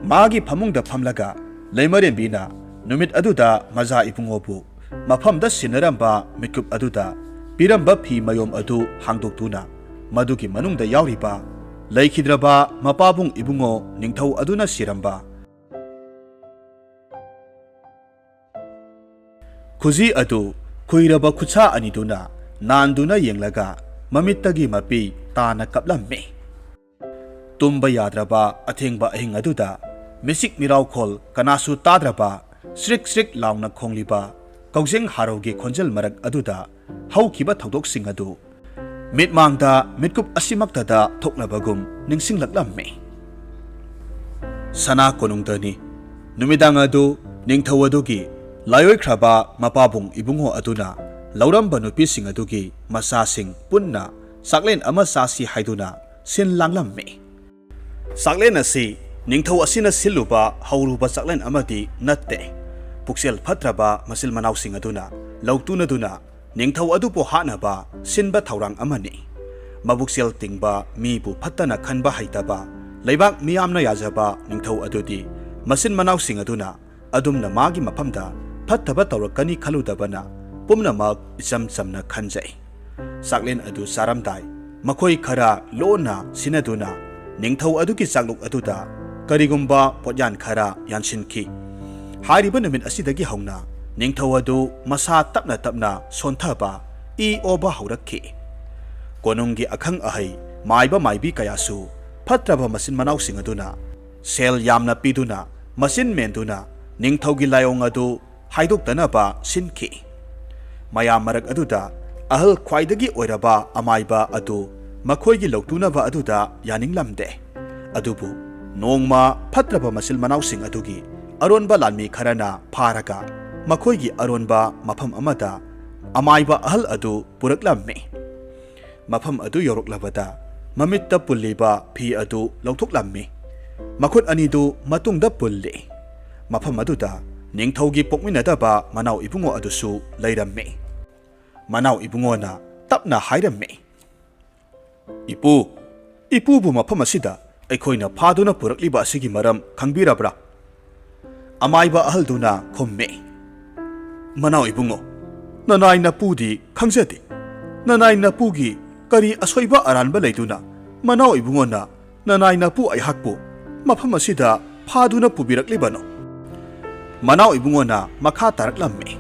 ꯃꯥꯒꯤ ꯐꯃꯨꯡꯗ ꯐꯝꯂꯒ ꯂꯩꯃꯔꯦꯝꯕꯤꯅ ꯅꯨꯃꯤꯠ ꯑꯗꯨꯗ ꯃꯖꯥ ꯏꯕꯨꯡꯉꯣꯕꯨ ꯃꯐꯝꯗ ꯁꯤꯟꯅꯔꯝꯕ ꯃꯤꯀꯨꯞ ꯑꯗꯨꯗ ꯄꯤꯔꯝꯕ ꯐꯤ ꯃꯌꯣꯝ ꯑꯗꯨ ꯍꯥꯡꯗꯣꯛꯇꯨꯅ ꯃꯗꯨꯒꯤ ꯃꯅꯨꯡꯗ ꯌꯥꯎꯔꯤꯕ ꯂꯩꯈꯤꯗ꯭ꯔꯕ ꯃꯄꯥꯕꯨꯡ ꯏꯕꯨꯡꯉꯣ ꯅꯤꯡꯊꯧ ꯑꯗꯨꯅ ꯁꯤꯔꯝꯕ ꯈꯨꯖꯤ ꯑꯗꯨ ꯈꯨꯏꯔꯕ ꯈꯨꯠꯁꯥ ꯑꯅꯤꯗꯨꯅ ꯅꯥꯟꯗꯨꯅ ꯌꯦꯡꯂꯒ ꯃꯃꯤꯠꯇꯒꯤ ꯃꯄꯤ ꯇꯥꯅ ꯀꯞꯂꯝꯃꯤ꯫ ꯇꯨꯝꯕ ꯌꯥꯗ꯭ꯔꯕ ꯑꯊꯦꯡꯕ ꯑꯍꯤꯡ ꯑꯗꯨꯗ ꯃꯤꯆꯤꯛ ꯃꯤꯔꯥꯎꯈꯣꯜ ꯀꯅꯥꯁꯨ ꯇꯥꯗ꯭ꯔꯕ ꯁ꯭ꯔꯤꯛ ꯁ꯭ꯔꯤꯛ ꯂꯥꯎꯅ ꯈꯣꯡꯂꯤꯕ ꯀꯧꯖꯦꯡ ꯍꯥꯔꯧꯒꯤ ꯈꯣꯟꯖꯦꯜ ꯃꯔꯛ ꯑꯗꯨꯗ ꯍꯧꯈꯤꯕ ꯊꯧꯗꯣꯛꯁꯤꯡ ꯑꯗꯨ ꯃꯤꯠꯃꯥꯡꯗ ꯃꯤꯠꯀꯨꯞ ꯑꯁꯤꯃꯛꯇꯗ ꯊꯣꯛꯂꯕꯒꯨꯝ ꯅꯤꯡꯁꯤꯡꯂꯛꯂꯝꯃꯤ꯫ ꯁꯅꯥ ꯀꯣꯅꯨꯡꯗꯅꯤ꯫ ꯅꯨꯃꯤꯗꯥꯡ ꯑꯗꯨ ꯅꯤꯡꯊꯧ ꯑꯗꯨꯒꯤ ꯂꯥꯏꯑꯣꯏꯈ꯭ꯔꯕ ꯃꯄꯥꯕꯨꯡ ꯏꯕꯨꯡꯉꯣ ꯑꯗꯨꯅ ꯂꯧꯔꯝꯕ ꯅꯨꯄꯤꯁꯤꯡ ꯑꯗꯨꯒꯤ ꯃꯆꯥꯁꯤꯡ ꯄꯨꯟꯅ ꯆꯥꯛꯂꯦꯟ ꯑꯃ ꯆꯥꯁꯤ ꯍꯥꯏꯗꯨꯅ ꯁꯤꯟ ꯂꯥꯡꯂꯝꯃꯤ꯫ ꯆꯥꯛꯂꯦꯟ ꯑꯁꯤ ꯅꯤꯡꯊꯧ ꯑꯁꯤꯅ ꯁꯤꯜꯂꯨꯕ ꯍꯧꯔꯨꯕ ꯆꯥꯛꯂꯦꯟ ꯑꯃꯗꯤ ꯅꯠꯇꯦ꯫ ꯄꯨꯛꯆꯦꯜ ꯐꯠꯇ꯭ꯔꯕ ꯃꯆꯤꯜ ꯃꯅꯥꯎꯁꯤꯡ ꯑꯗꯨꯅ ꯂꯧꯇꯨꯅꯗꯨꯅ ꯅꯤꯡꯊꯧ ꯑꯗꯨꯕꯨ ꯍꯥꯠꯅꯕ ꯁꯤꯟꯕ ꯊꯧꯔꯥꯡ ꯑꯃꯅꯤ꯫ ꯃꯕꯨꯛꯆꯦꯜ ꯇꯤꯡꯕ, ꯃꯤꯕꯨ ꯐꯠꯇꯅ ꯈꯟꯕ ꯍꯩꯇꯕ, ꯂꯩꯕꯥꯛ ꯃꯤꯌꯥꯝꯅ ꯌꯥꯖꯕ ꯅꯤꯡꯊꯧ ꯑꯗꯨꯗꯤ ꯃꯆꯤꯟ ꯃꯅꯥꯎꯁꯤꯡ ꯑꯗꯨꯅ ꯑꯗꯨꯝꯅ ꯃꯥꯒꯤ ꯃꯐꯝꯗ ꯐꯠꯇꯕ ꯇꯧꯔꯛꯀꯅꯤ ꯈꯜꯂꯨꯗꯕꯅ ꯄꯨꯝꯅꯃꯛ ꯏꯆꯝ ꯆꯝꯅ ꯈꯟꯖꯩ꯫ ꯆꯥꯛꯂꯦꯟ ꯑꯗꯨ ꯆꯥꯔꯝꯗꯥꯏ ꯃꯈꯣꯏ ꯈꯔ ꯂꯣꯟꯅ ꯁꯤꯟꯅꯗꯨꯅ ꯅꯤꯡꯊꯧ ꯑꯗꯨꯒꯤ ꯆꯥꯛꯂꯨꯛ ꯑꯗꯨꯗ ꯀꯔꯤꯒꯨꯝꯕ ꯄꯣꯠꯌꯥꯟ ꯈꯔ ꯌꯥꯟꯁꯤꯟꯈꯤ꯫ ꯍꯥꯏꯔꯤꯕ ꯅꯨꯃꯤꯠ ꯑꯁꯤꯗꯒꯤ ꯍꯧꯅ ꯅꯤꯡꯊꯧ ꯑꯗꯨ ꯃꯁꯥ ꯇꯞꯅ ꯇꯞꯅ ꯁꯣꯟꯊꯕ, ꯏ ꯑꯣꯕ ꯍꯧꯔꯛꯈꯤ꯫ ꯀꯣꯅꯨꯡꯒꯤ ꯑꯈꯪ ꯑꯍꯩ ꯃꯥꯏꯕ ꯃꯥꯏꯕꯤ ꯀꯌꯥꯁꯨ ꯐꯠꯇ꯭ꯔꯕ ꯃꯆꯤꯟ ꯃꯅꯥꯎꯁꯤꯡ ꯑꯗꯨꯅ ꯁꯦꯜ ꯌꯥꯝꯅ ꯄꯤꯗꯨꯅ ꯃꯆꯤꯟ ꯃꯦꯟꯗꯨꯅ ꯅꯤꯡꯊꯧꯒꯤ ꯂꯥꯏꯑꯣꯡ ꯑꯗꯨ ꯍꯥꯏꯗꯣꯛꯇꯅꯕ ꯁꯤꯟꯈꯤ꯫ ꯃꯌꯥꯝ ꯃꯔꯛ ꯑꯗꯨꯗ ꯑꯍꯜ ꯈ꯭ꯋꯥꯏꯗꯒꯤ ꯑꯣꯏꯔꯕ ꯑꯃꯥꯏꯕ ꯑꯗꯨ ꯃꯈꯣꯏꯒꯤ ꯂꯧꯇꯨꯅꯕ ꯑꯗꯨꯗ ꯌꯥꯅꯤꯡꯂꯝꯗꯦ꯫ ꯑꯗꯨꯕꯨ ꯅꯣꯡꯃ ꯐꯠꯇ꯭ꯔꯕ ꯃꯆꯤꯟ ꯃꯅꯥꯎꯁꯤꯡ ꯑꯗꯨꯒꯤ ꯑꯔꯣꯟꯕ ꯂꯥꯟꯃꯤ ꯈꯔꯅ ꯐꯥꯔꯒ ꯃꯈꯣꯏꯒꯤ ꯑꯔꯣꯟꯕ ꯃꯐꯝ ꯑꯃꯗ ꯑꯃꯥꯏꯕ ꯑꯍꯜ ꯑꯗꯨ ꯄꯨꯔꯛꯂꯝꯃꯤ꯫ ꯃꯐꯝ ꯑꯗꯨ ꯌꯧꯔꯛꯂꯕꯗ ꯃꯃꯤꯠꯇ ꯄꯨꯜꯂꯤꯕ ꯐꯤ ꯑꯗꯨ ꯂꯧꯊꯣꯛꯂꯝꯃꯤ꯫ ꯃꯈꯨꯠ ꯑꯅꯤꯗꯨ ꯃꯇꯨꯡꯗ ꯄꯨꯜꯂꯤ꯫ ꯃꯐꯝ ꯑꯗꯨꯗ ꯅꯤꯡꯊꯧꯒꯤ ꯄꯣꯛꯃꯤꯟꯅꯗꯕ ꯃꯅꯥꯎ ꯏꯕꯨꯡꯉꯣ ꯑꯗꯨꯁꯨ ꯂꯩꯔꯝꯃꯤ꯫ ꯃꯅꯥꯎ ꯏꯕꯨꯡꯉꯣꯅ ꯇꯞꯅ ꯍꯥꯏꯔꯝꯃꯤ, "ꯏꯄꯨ, ꯏꯄꯨꯕꯨ ꯃꯐꯝ ꯑꯁꯤꯗ ꯑꯩꯈꯣꯏꯅ ꯐꯥꯗꯨꯅ ꯄꯨꯔꯛꯂꯤꯕ ꯑꯁꯤꯒꯤ ꯃꯔꯝ ꯈꯪꯕꯤꯔꯕ꯭ꯔꯥ?" ꯑꯃꯥꯏꯕ ꯑꯍꯜꯗꯨꯅ ꯈꯨꯝꯃꯤ, "ꯃꯅꯥꯎ ꯏꯕꯨꯡꯉꯣ, ꯅꯅꯥꯏ ꯅꯄꯨꯗꯤ ꯈꯪꯖꯗꯦ꯫ ꯅꯅꯥꯏ ꯅꯄꯨꯒꯤ ꯀꯔꯤ ꯑꯁꯣꯏꯕ ꯑꯔꯥꯟꯕ ꯂꯩꯗꯨꯅ ꯃꯅꯥꯎ ꯏꯕꯨꯡꯉꯣꯅ ꯅꯅꯥꯏ ꯅꯄꯨ ꯑꯩꯍꯥꯛꯄꯨ ꯃꯐꯝ ꯑꯁꯤꯗ ꯐꯥꯗꯨꯅ ꯄꯨꯕꯤꯔꯛꯂꯤꯕꯅꯣ?" ꯃꯅꯥꯎ ꯏꯕꯨꯡꯉꯣꯅ ꯃꯈꯥ ꯇꯥꯔꯛꯂꯝꯃꯤ,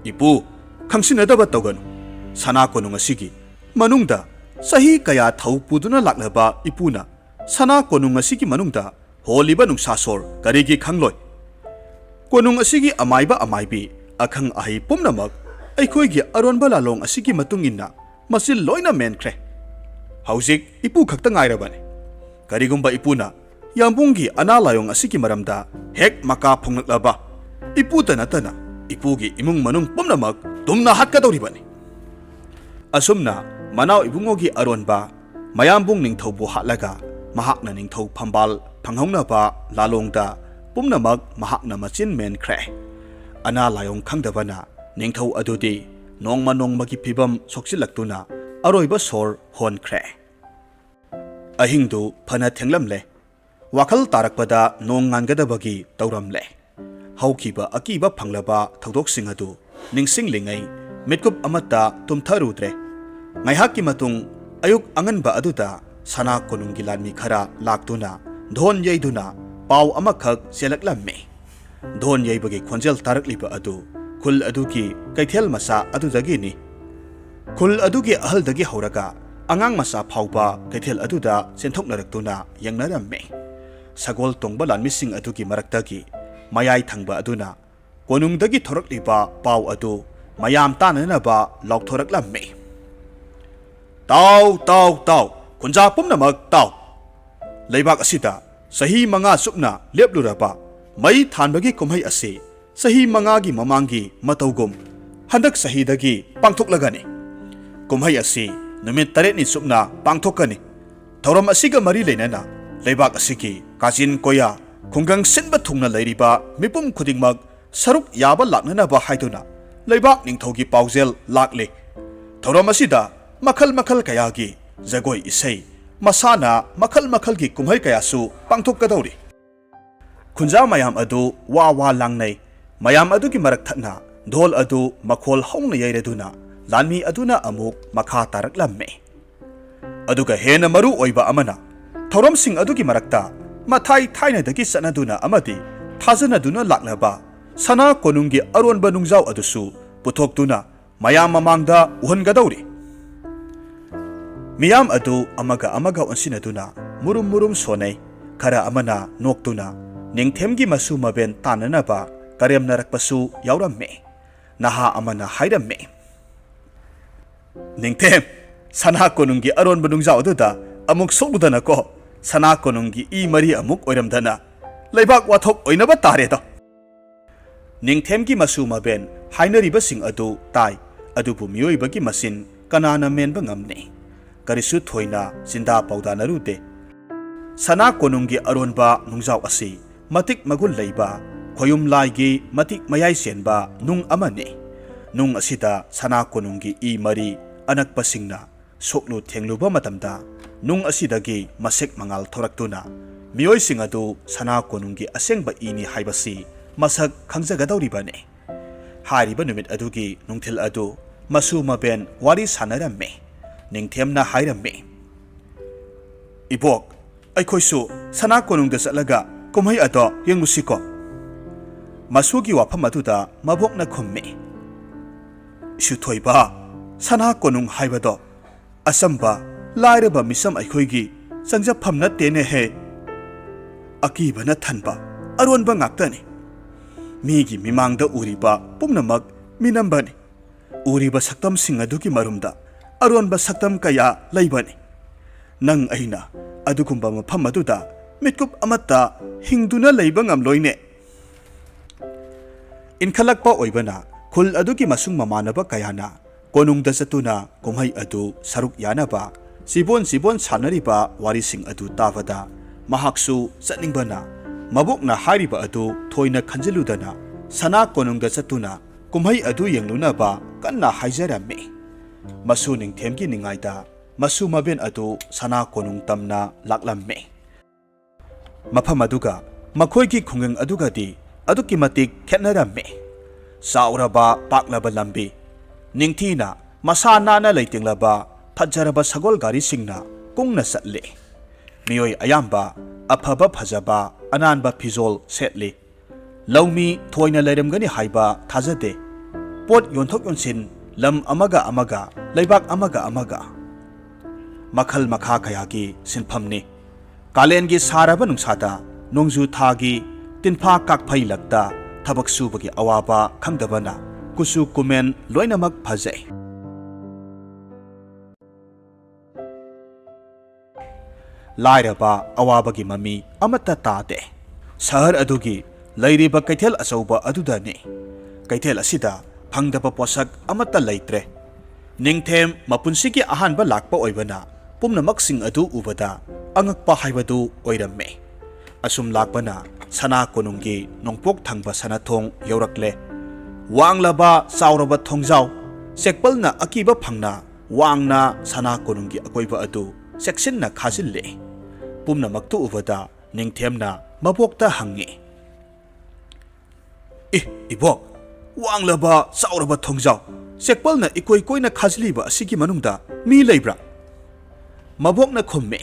"ꯏꯄꯨ, ꯈꯪꯁꯤꯟꯅꯗꯕ ꯇꯧꯒꯅꯨ꯫ ꯁꯅꯥ ꯀꯣꯅꯨꯡ ꯑꯁꯤꯒꯤ ꯃꯅꯨꯡꯗ ꯆꯍꯤ ꯀꯌꯥ ꯊꯧ ꯄꯨꯗꯨꯅ ꯂꯥꯛꯂꯕ ꯏꯄꯨꯅ ꯁꯅꯥ ꯀꯣꯅꯨꯡ ꯑꯁꯤꯒꯤ ꯃꯅꯨꯡꯗ ꯍꯣꯜꯂꯤꯕ ꯅꯨꯡꯁꯥ ꯁꯣꯔ ꯀꯔꯤꯒꯤ ꯈꯪꯂꯣꯏ? ꯀꯣꯅꯨꯡ ꯑꯁꯤꯒꯤ ꯑꯃꯥꯏꯕ ꯑꯃꯥꯏꯕꯤ, ꯑꯈꯪ ꯑꯍꯩ ꯄꯨꯝꯅꯃꯛ ꯑꯩꯈꯣꯏꯒꯤ ꯑꯔꯣꯟꯕ ꯂꯥꯂꯣꯡ ꯑꯁꯤꯒꯤ ꯃꯇꯨꯡ ꯏꯟꯅ ꯃꯆꯤꯜ ꯂꯣꯏꯅ ꯃꯦꯟꯈ꯭ꯔꯦ꯫ ꯍꯧꯖꯤꯛ ꯏꯄꯨ ꯈꯛꯇ ꯉꯥꯏꯔꯕꯅꯤ꯫ ꯀꯔꯤꯒꯨꯝꯕ ꯏꯄꯨꯅ ꯌꯥꯝꯕꯨꯡꯒꯤ ꯑꯅꯥ ꯂꯥꯏꯑꯣꯡ ꯑꯁꯤꯒꯤ ꯃꯔꯝꯗ ꯍꯦꯛ ꯃꯀꯥ ꯐꯣꯡꯂꯛꯂꯕ, ꯏꯄꯨꯇ ꯅꯠꯇꯅ ꯏꯄꯨꯒꯤ ꯏꯃꯨꯡ ꯃꯅꯨꯡ ꯄꯨꯝꯅꯃꯛ ꯇꯨꯝꯅ ꯍꯥꯠꯀꯗꯧꯔꯤꯕꯅꯤ꯫" ꯑꯁꯨꯝꯅ ꯃꯅꯥꯎ ꯏꯕꯨꯡꯉꯣꯒꯤ ꯑꯔꯣꯟꯕ ꯃꯌꯥꯝꯕꯨꯡ ꯅꯤꯡꯊꯧꯕꯨ ꯍꯥꯠꯂꯒ ꯃꯍꯥꯛꯅ ꯅꯤꯡꯊꯧ ꯐꯝꯕꯥꯜ ꯐꯪꯍꯧꯅꯕ ꯂꯥꯂꯣꯡꯗ ꯄꯨꯝꯅꯃꯛ ꯃꯍꯥꯛꯅ ꯃꯆꯤꯟ ꯃꯦꯟꯈ꯭ꯔꯦ꯫ ꯑꯅꯥ ꯂꯥꯏꯑꯣꯡ ꯈꯪꯗꯕꯅ ꯅꯤꯡꯊꯧ ꯑꯗꯨꯗꯤ ꯅꯣꯡꯃ ꯅꯣꯡꯃꯒꯤ ꯐꯤꯕꯝ ꯁꯣꯛꯆꯤꯜꯂꯛꯇꯨꯅ ꯑꯔꯣꯏꯕ ꯁꯣꯔ ꯍꯣꯟꯈ꯭ꯔꯦ꯫ ꯑꯍꯤꯡꯗꯨ ꯐꯅ ꯊꯦꯡꯂꯝꯂꯦ꯫ ꯋꯥꯈꯜ ꯇꯥꯔꯛꯄꯗ ꯅꯣꯡ ꯉꯥꯟꯒꯗꯕꯒꯤ ꯇꯧꯔꯝꯂꯦ꯫ ꯍꯧꯈꯤꯕ ꯑꯀꯤꯕ ꯐꯪꯂꯕ ꯊꯧꯗꯣꯛꯁꯤꯡ ꯑꯗꯨ ꯅꯤꯡꯁꯤꯡꯂꯤꯉꯩ ꯃꯤꯠꯀꯨꯞ ꯑꯃꯠꯇ ꯇꯨꯝꯊꯔꯨꯗ꯭ꯔꯦ꯫ ꯉꯥꯏꯍꯥꯛꯀꯤ ꯃꯇꯨꯡ ꯑꯌꯨꯛ ꯑꯉꯟꯕ ꯑꯗꯨꯗ ꯁꯅꯥ ꯀꯣꯅꯨꯡꯒꯤ ꯂꯥꯟꯃꯤ ꯈꯔ ꯂꯥꯛꯇꯨꯅ ꯙꯣꯟ ꯌꯩꯗꯨꯅ ꯄꯥꯎ ꯑꯃꯈꯛ ꯆꯦꯜꯂꯛꯂꯝꯃꯤ꯫ ꯙꯣꯟ ꯌꯩꯕꯒꯤ ꯈꯣꯟꯖꯦꯜ ꯇꯥꯔꯛꯂꯤꯕ ꯑꯗꯨ ꯈꯨꯜ ꯑꯗꯨꯒꯤ ꯀꯩꯊꯦꯜ ꯃꯆꯥ ꯑꯗꯨꯗꯒꯤꯅꯤ꯫ ꯈꯨꯜ ꯑꯗꯨꯒꯤ ꯑꯍꯜꯗꯒꯤ ꯍꯧꯔꯒ ꯑꯉꯥꯡ ꯃꯆꯥ ꯐꯥꯎꯕ ꯀꯩꯊꯦꯜ ꯑꯗꯨꯗ ꯆꯦꯟꯊꯣꯛꯅꯔꯛꯇꯨꯅ ꯌꯦꯡꯅꯔꯝꯃꯤ꯫ ꯁꯒꯣꯜ ꯇꯣꯡꯕ ꯂꯥꯟꯃꯤꯁꯤꯡ ꯑꯗꯨꯒꯤ ꯃꯔꯛꯇꯒꯤ ꯃꯌꯥꯏ ꯊꯪꯕ ꯑꯗꯨꯅ ꯀꯣꯅꯨꯡꯗꯒꯤ ꯊꯣꯔꯛꯂꯤꯕ ꯄꯥꯎ ꯑꯗꯨ ꯃꯌꯥꯝ ꯇꯥꯅꯅꯕ ꯂꯥꯎꯊꯣꯔꯛꯂꯝꯃꯤ꯫ "ꯇꯥꯎ, ꯇꯥꯎ, ꯇꯥꯎ! ꯈꯨꯟꯖꯥ ꯄꯨꯝꯅꯃꯛ ꯇꯥꯎ! ꯂꯩꯕꯥꯛ ꯑꯁꯤꯗ ꯆꯍꯤ ꯃꯉꯥ ꯆꯨꯞꯅ ꯂꯦꯞꯂꯨꯔꯕ ꯃꯩ ꯊꯥꯟꯕꯒꯤ ꯀꯨꯝꯍꯩ ꯑꯁꯤ ꯆꯍꯤ ꯃꯉꯥꯒꯤ ꯃꯃꯥꯡꯒꯤ ꯃꯇꯧꯒꯨꯝ ꯍꯟꯗꯛ ꯆꯍꯤꯗꯒꯤ ꯄꯥꯡꯊꯣꯛꯂꯒꯅꯤ꯫ ꯀꯨꯝꯍꯩ ꯑꯁꯤ ꯅꯨꯃꯤꯠ ꯇꯔꯦꯠꯅꯤ ꯆꯨꯞꯅ ꯄꯥꯡꯊꯣꯛꯀꯅꯤ꯫ ꯊꯧꯔꯝ ꯑꯁꯤꯒ ꯃꯔꯤ ꯂꯩꯅꯅ ꯂꯩꯕꯥꯛ ꯑꯁꯤꯒꯤ ꯀꯥꯆꯤꯟ ꯀꯣꯌꯥ, ꯈꯨꯡꯒꯪ ꯁꯤꯟꯕ ꯊꯨꯡꯅ ꯂꯩꯔꯤꯕ ꯃꯤꯄꯨꯝ ꯈꯨꯗꯤꯡꯃꯛ ꯁꯔꯨꯛ ꯌꯥꯕ ꯂꯥꯛꯅꯅꯕ ꯍꯥꯏꯗꯨꯅ ꯂꯩꯕꯥꯛ ꯅꯤꯡꯊꯧꯒꯤ ꯄꯥꯎꯖꯦꯜ ꯂꯥꯛꯂꯤ꯫ ꯊꯧꯔꯝ ꯑꯁꯤꯗ ꯃꯈꯜ ꯃꯈꯜ ꯀꯌꯥꯒꯤ ꯖꯒꯣꯏ ꯏꯁꯩ, ꯃꯁꯥꯟꯅ ꯃꯈꯜ ꯃꯈꯜꯒꯤ ꯀꯨꯝꯍꯩ ꯀꯌꯥꯁꯨ ꯄꯥꯡꯊꯣꯛꯀꯗꯧꯔꯤ꯫" ꯈꯨꯟꯖꯥ ꯃꯌꯥꯝ ꯑꯗꯨ ꯋꯥ ꯋꯥ ꯂꯥꯡꯅꯩ꯫ ꯃꯌꯥꯝ ꯑꯗꯨꯒꯤ ꯃꯔꯛ ꯊꯠꯅ ꯙꯣꯜ ꯑꯗꯨ ꯃꯈꯣꯜ ꯍꯧꯅ ꯌꯩꯔꯗꯨꯅ ꯂꯥꯟꯃꯤ ꯑꯗꯨꯅ ꯑꯃꯨꯛ ꯃꯈꯥ ꯇꯥꯔꯛꯂꯝꯃꯤ꯫ ꯑꯗꯨꯒ ꯍꯦꯟꯅ ꯃꯔꯨ ꯑꯣꯏꯕ ꯑꯃꯅ, ꯊꯧꯔꯝꯁꯤꯡ ꯑꯗꯨꯒꯤ ꯃꯔꯛꯇ ꯃꯊꯥꯏ ꯊꯥꯏꯅꯗꯒꯤ ꯆꯠꯅꯗꯨꯅ ꯑꯃꯗꯤ ꯊꯥꯖꯅꯗꯨꯅ ꯂꯥꯛꯂꯕ ꯁꯅꯥ ꯀꯣꯅꯨꯡꯒꯤ ꯑꯔꯣꯟꯕ ꯅꯨꯡꯖꯥꯎ ꯑꯗꯨꯁꯨ ꯄꯨꯊꯣꯛꯇꯨꯅ ꯃꯌꯥꯝ ꯃꯃꯥꯡꯗ ꯎꯍꯟꯒꯗꯧꯔꯤ꯫ ꯃꯤꯌꯥꯝ ꯑꯗꯨ ꯑꯃꯒ ꯑꯃꯒ ꯑꯣꯟꯁꯤꯟꯅꯗꯨꯅ ꯃꯨꯔꯨꯝ ꯃꯨꯔꯨꯝ ꯁꯣꯟꯅꯩ꯫ ꯈꯔ ꯑꯃꯅ ꯅꯣꯛꯇꯨꯅ ꯅꯤꯡꯊꯦꯝꯒꯤ ꯃꯁꯨ ꯃꯕꯦꯟ ꯇꯥꯟꯅꯅꯕ ꯀꯔꯦꯝꯅꯔꯛꯄꯁꯨ ꯌꯥꯎꯔꯝꯃꯤ꯫ ꯅꯍꯥ ꯑꯃꯅ ꯍꯥꯏꯔꯝꯃꯤ, "ꯅꯤꯡꯊꯦꯝ, ꯁꯅꯥ ꯀꯣꯅꯨꯡꯒꯤ ꯑꯔꯣꯟꯕ ꯅꯨꯡꯖꯥꯎ ꯑꯗꯨꯗ ꯑꯃꯨꯛ ꯁꯣꯛꯂꯨꯗꯅꯀꯣ, ꯁꯅꯥ ꯀꯣꯅꯨꯡꯒꯤ ꯏ ꯃꯔꯤ ꯑꯃꯨꯛ ꯑꯣꯏꯔꯝꯗꯅ ꯂꯩꯕꯥꯛ ꯋꯥꯊꯣꯛ ꯑꯣꯏꯅꯕ ꯇꯥꯔꯦꯗꯣ!" ꯅꯤꯡꯊꯦꯝꯒꯤ ꯃꯁꯨ ꯃꯕꯦꯟ ꯍꯥꯏꯅꯔꯤꯕꯁꯤꯡ ꯑꯗꯨ ꯇꯥꯏ, ꯑꯗꯨꯕꯨ ꯃꯤꯑꯣꯏꯕꯒꯤ ꯃꯆꯤꯟ ꯀꯅꯥꯅ ꯃꯦꯟꯕ ꯉꯝꯅꯤ? ꯀꯔꯤꯁꯨ ꯊꯣꯏꯅ ꯆꯤꯟꯗꯥ ꯄꯥꯎꯗꯥꯅꯔꯨꯗꯦ꯫ ꯁꯅꯥ ꯀꯣꯅꯨꯡꯒꯤ ꯑꯔꯣꯟꯕ ꯅꯨꯡꯖꯥꯎ ꯑꯁꯤ ꯃꯇꯤꯛ ꯃꯒꯨꯟ ꯂꯩꯕ, ꯈꯣꯌꯨꯝ ꯂꯥꯏꯒꯤ ꯃꯇꯤꯛ ꯃꯌꯥꯏ ꯆꯦꯟꯕ ꯅꯨꯡ ꯑꯃꯅꯤ꯫ ꯅꯨꯡ ꯑꯁꯤꯗ ꯁꯅꯥ ꯀꯣꯅꯨꯡꯒꯤ ꯏ ꯃꯔꯤ ꯑꯅꯛꯄꯁꯤꯡꯅ ꯁꯣꯛꯂꯨ ꯊꯦꯡꯂꯨꯕ ꯃꯇꯝꯗ ꯅꯨꯡ ꯑꯁꯤꯗꯒꯤ ꯃꯁꯦꯛ ꯃꯉꯥꯜ ꯊꯣꯔꯛꯇꯨꯅ ꯃꯤꯑꯣꯏꯁꯤꯡ ꯑꯗꯨ ꯁꯅꯥ ꯀꯣꯅꯨꯡꯒꯤ ꯑꯁꯦꯡꯕ ꯏꯅꯤ ꯍꯥꯏꯕꯁꯤ ꯃꯁꯛ ꯈꯪꯖꯒꯗꯧꯔꯤꯕꯅꯤ꯫ ꯍꯥꯏꯔꯤꯕ ꯅꯨꯃꯤꯠ ꯑꯗꯨꯒꯤ ꯅꯨꯡꯊꯤꯜ ꯑꯗꯨ ꯃꯁꯨ ꯃꯕꯦꯟ ꯋꯥꯔꯤ ꯁꯥꯟꯅꯔꯝꯃꯤ꯫ ꯅꯤꯡꯊꯦꯝꯅ ꯍꯥꯏꯔꯝꯃꯤ, "ꯏꯕꯣꯛ, ꯑꯩꯈꯣꯏꯁꯨ ꯁꯅꯥ ꯀꯣꯅꯨꯡꯗ ꯆꯠꯂꯒ ꯀꯨꯝꯍꯩ ꯑꯗꯣ ꯌꯦꯡꯉꯨꯁꯤꯀꯣ?" ꯃꯁꯨꯒꯤ ꯋꯥꯐꯝ ꯑꯗꯨꯗ ꯃꯕꯣꯛꯅ ꯈꯨꯝꯃꯤ, "ꯏꯁꯨꯊꯣꯏꯕ, ꯁꯅꯥ ꯀꯣꯅꯨꯡ ꯍꯥꯏꯕꯗꯣ ꯑꯆꯝꯕ, ꯂꯥꯏꯔꯕ ꯃꯤꯁꯝ ꯑꯩꯈꯣꯏꯒꯤ ꯆꯪꯖꯐꯝ ꯅꯠꯇꯦꯅꯦꯍꯦ꯫ ꯑꯀꯤꯕꯅ ꯊꯟꯕ ꯑꯔꯣꯟꯕ ꯉꯥꯛꯇꯅꯤ꯫ ꯃꯤꯒꯤ ꯃꯤꯃꯥꯡꯗ ꯎꯔꯤꯕ ꯄꯨꯝꯅꯃꯛ ꯃꯤꯅꯝꯕꯅꯤ꯫ ꯎꯔꯤꯕ ꯁꯛꯇꯝꯁꯤꯡ ꯑꯗꯨꯒꯤ ꯃꯔꯨꯝꯗ ꯑꯔꯣꯟꯕ ꯁꯛꯇꯝ ꯀꯌꯥ ꯂꯩꯕꯅꯤ꯫ ꯅꯪ ꯑꯩꯅ ꯑꯗꯨꯒꯨꯝꯕ ꯃꯐꯝ ꯑꯗꯨꯗ ꯃꯤꯠꯀꯨꯞ ꯑꯃꯠꯇ ꯍꯤꯡꯗꯨꯅ ꯂꯩꯕ ꯉꯝꯂꯣꯏꯅꯦ꯫ ꯏꯟꯈꯠꯂꯛꯄ ꯑꯣꯏꯕꯅ ꯈꯨꯜ ꯑꯗꯨꯒꯤ ꯃꯁꯨꯡ ꯃꯃꯥꯟꯅꯕ ꯀꯌꯥꯅ ꯀꯣꯅꯨꯡꯗ ꯆꯠꯇꯨꯅ ꯀꯨꯝꯍꯩ ꯑꯗꯨ ꯁꯔꯨꯛ ꯌꯥꯅꯕ ꯆꯤꯕꯣꯟ ꯆꯤꯕꯣꯟ ꯁꯥꯟꯅꯔꯤꯕ ꯋꯥꯔꯤꯁꯤꯡ ꯑꯗꯨ ꯇꯥꯕꯗ ꯃꯍꯥꯛꯁꯨ ꯆꯠꯅꯤꯡꯕꯅ ꯃꯕꯣꯛꯅ ꯍꯥꯏꯔꯤꯕ ꯑꯗꯨ ꯊꯣꯏꯅ ꯈꯟꯖꯤꯜꯂꯨꯗꯅ ꯁꯅꯥ ꯀꯣꯅꯨꯡꯗ ꯆꯠꯇꯨꯅ ꯀꯨꯝꯍꯩ ꯑꯗꯨ ꯌꯦꯡꯂꯨꯅꯕ ꯀꯟꯅ ꯍꯥꯏꯖꯔꯝꯃꯤ꯫ ꯃꯁꯨ ꯅꯤꯡꯊꯦꯝꯒꯤ ꯅꯤꯡꯉꯥꯏꯗ ꯃꯁꯨ ꯃꯕꯦꯟ ꯑꯗꯨ ꯁꯅꯥ ꯀꯣꯅꯨꯡ ꯇꯝꯅ ꯂꯥꯛꯂꯝꯃꯤ꯫ ꯃꯐꯝ ꯑꯗꯨꯒ ꯃꯈꯣꯏꯒꯤ ꯈꯨꯡꯒꯪ ꯑꯗꯨꯒꯗꯤ ꯑꯗꯨꯛꯀꯤ ꯃꯇꯤꯛ ꯈꯦꯠꯅꯔꯝꯃꯤ꯫ ꯆꯥꯎꯔꯕ ꯄꯥꯛꯂꯕ ꯂꯝꯕꯤ, ꯅꯤꯡꯊꯤꯅ ꯃꯁꯥ ꯅꯥꯟꯅ ꯂꯩꯇꯦꯡꯂꯕ ꯐꯖꯔꯕ ꯁꯒꯣꯜ ꯒꯥꯔꯤꯁꯤꯡꯅ ꯀꯨꯡꯅ ꯆꯠꯂꯤ꯫ ꯃꯤꯑꯣꯏ ꯑꯌꯥꯝꯕ ꯑꯐꯕ ꯐꯖꯕ ꯑꯅꯥꯟꯕ ꯐꯤꯖꯣꯜ ꯁꯦꯠꯂꯤ꯫ ꯂꯧꯃꯤ ꯊꯣꯏꯅ ꯂꯩꯔꯝꯒꯅꯤ ꯍꯥꯏꯕ ꯊꯥꯖꯗꯦ꯫ ꯄꯣꯠ ꯌꯣꯟꯊꯣꯛ ꯌꯣꯟꯁꯤꯟ ꯂꯝ ꯑꯃꯒ ꯑꯃꯒ, ꯂꯩꯕꯥꯛ ꯑꯃꯒ ꯑꯃꯒ꯫ ꯃꯈꯜ ꯃꯈꯥ ꯀꯌꯥꯒꯤ ꯁꯤꯟꯐꯝꯅꯤ꯫ ꯀꯥꯂꯦꯟꯒꯤ ꯁꯥꯔꯕ ꯅꯨꯡꯁꯥꯗ ꯅꯣꯡꯖꯨ ꯊꯥꯒꯤ ꯇꯤꯟꯐꯥ ꯀꯥꯛꯐꯩ ꯂꯛꯇ ꯊꯕꯛ ꯁꯨꯕꯒꯤ ꯑꯋꯥꯕ ꯈꯪꯗꯕꯅ ꯀꯨꯆꯨ ꯀꯨꯃꯦꯟ ꯂꯣꯏꯅꯃꯛ ꯐꯖꯩ꯫ ꯂꯥꯏꯔꯕ ꯑꯋꯥꯕꯒꯤ ꯃꯃꯤ ꯑꯃꯠꯇ ꯇꯥꯗꯦ꯫ ꯁꯍꯔ ꯑꯗꯨꯒꯤ ꯂꯩꯔꯤꯕ ꯀꯩꯊꯦꯜ ꯑꯆꯧꯕ ꯑꯗꯨꯗꯅꯤ꯫ ꯀꯩꯊꯦꯜ ꯑꯁꯤꯗ ꯐꯪꯗꯕ ꯄꯣꯠꯁꯛ ꯑꯃꯠꯇ ꯂꯩꯇ꯭ꯔꯦ꯫ ꯅꯤꯡꯊꯦꯝ ꯃꯄꯨꯟꯁꯤꯒꯤ ꯑꯍꯥꯟꯕ ꯂꯥꯛꯄ ꯑꯣꯏꯕꯅ ꯄꯨꯝꯅꯃꯛꯁꯤꯡ ꯑꯗꯨ ꯎꯕꯗ ꯑꯉꯛꯄ ꯍꯥꯏꯕꯗꯨ ꯑꯣꯏꯔꯝꯃꯤ꯫ ꯑꯁꯨꯝ ꯂꯥꯛꯄꯅ ꯁꯅꯥ ꯀꯣꯅꯨꯡꯒꯤ ꯅꯣꯡꯄꯣꯛ ꯊꯪꯕ ꯁꯅꯥꯊꯣꯡ ꯌꯧꯔꯛꯂꯦ꯫ ꯋꯥꯡꯂꯕ ꯆꯥꯎꯔꯕ ꯊꯣꯡꯖꯥꯎ, ꯆꯦꯛꯄꯜꯅ ꯑꯀꯤꯕ ꯐꯪꯅ ꯋꯥꯡꯅ ꯁꯅꯥ ꯀꯣꯅꯨꯡꯒꯤ ꯑꯀꯣꯏꯕ ꯑꯗꯨ ꯆꯦꯛꯁꯤꯟꯅ ꯈꯥꯖꯤꯜꯂꯦ꯫ ꯄꯨꯝꯅꯃꯛꯇꯨ ꯎꯕꯗ ꯅꯤꯡꯊꯦꯝꯅ ꯃꯕꯣꯛꯇ ꯍꯪꯉꯤ, "ꯑꯦ, ꯏꯕꯣꯛ, ꯋꯥꯡꯂꯕ ꯆꯥꯎꯔꯕ ꯊꯣꯡꯖꯥꯎ, ꯆꯦꯛꯄꯜꯅ ꯏꯀꯣꯏ ꯀꯣꯏꯅ ꯈꯥꯖꯤꯜꯂꯤꯕ ꯑꯁꯤꯒꯤ ꯃꯅꯨꯡꯗ ꯃꯤ ꯂꯩꯕ꯭ꯔꯥ?" ꯃꯕꯣꯛꯅ ꯈꯨꯝꯃꯤ,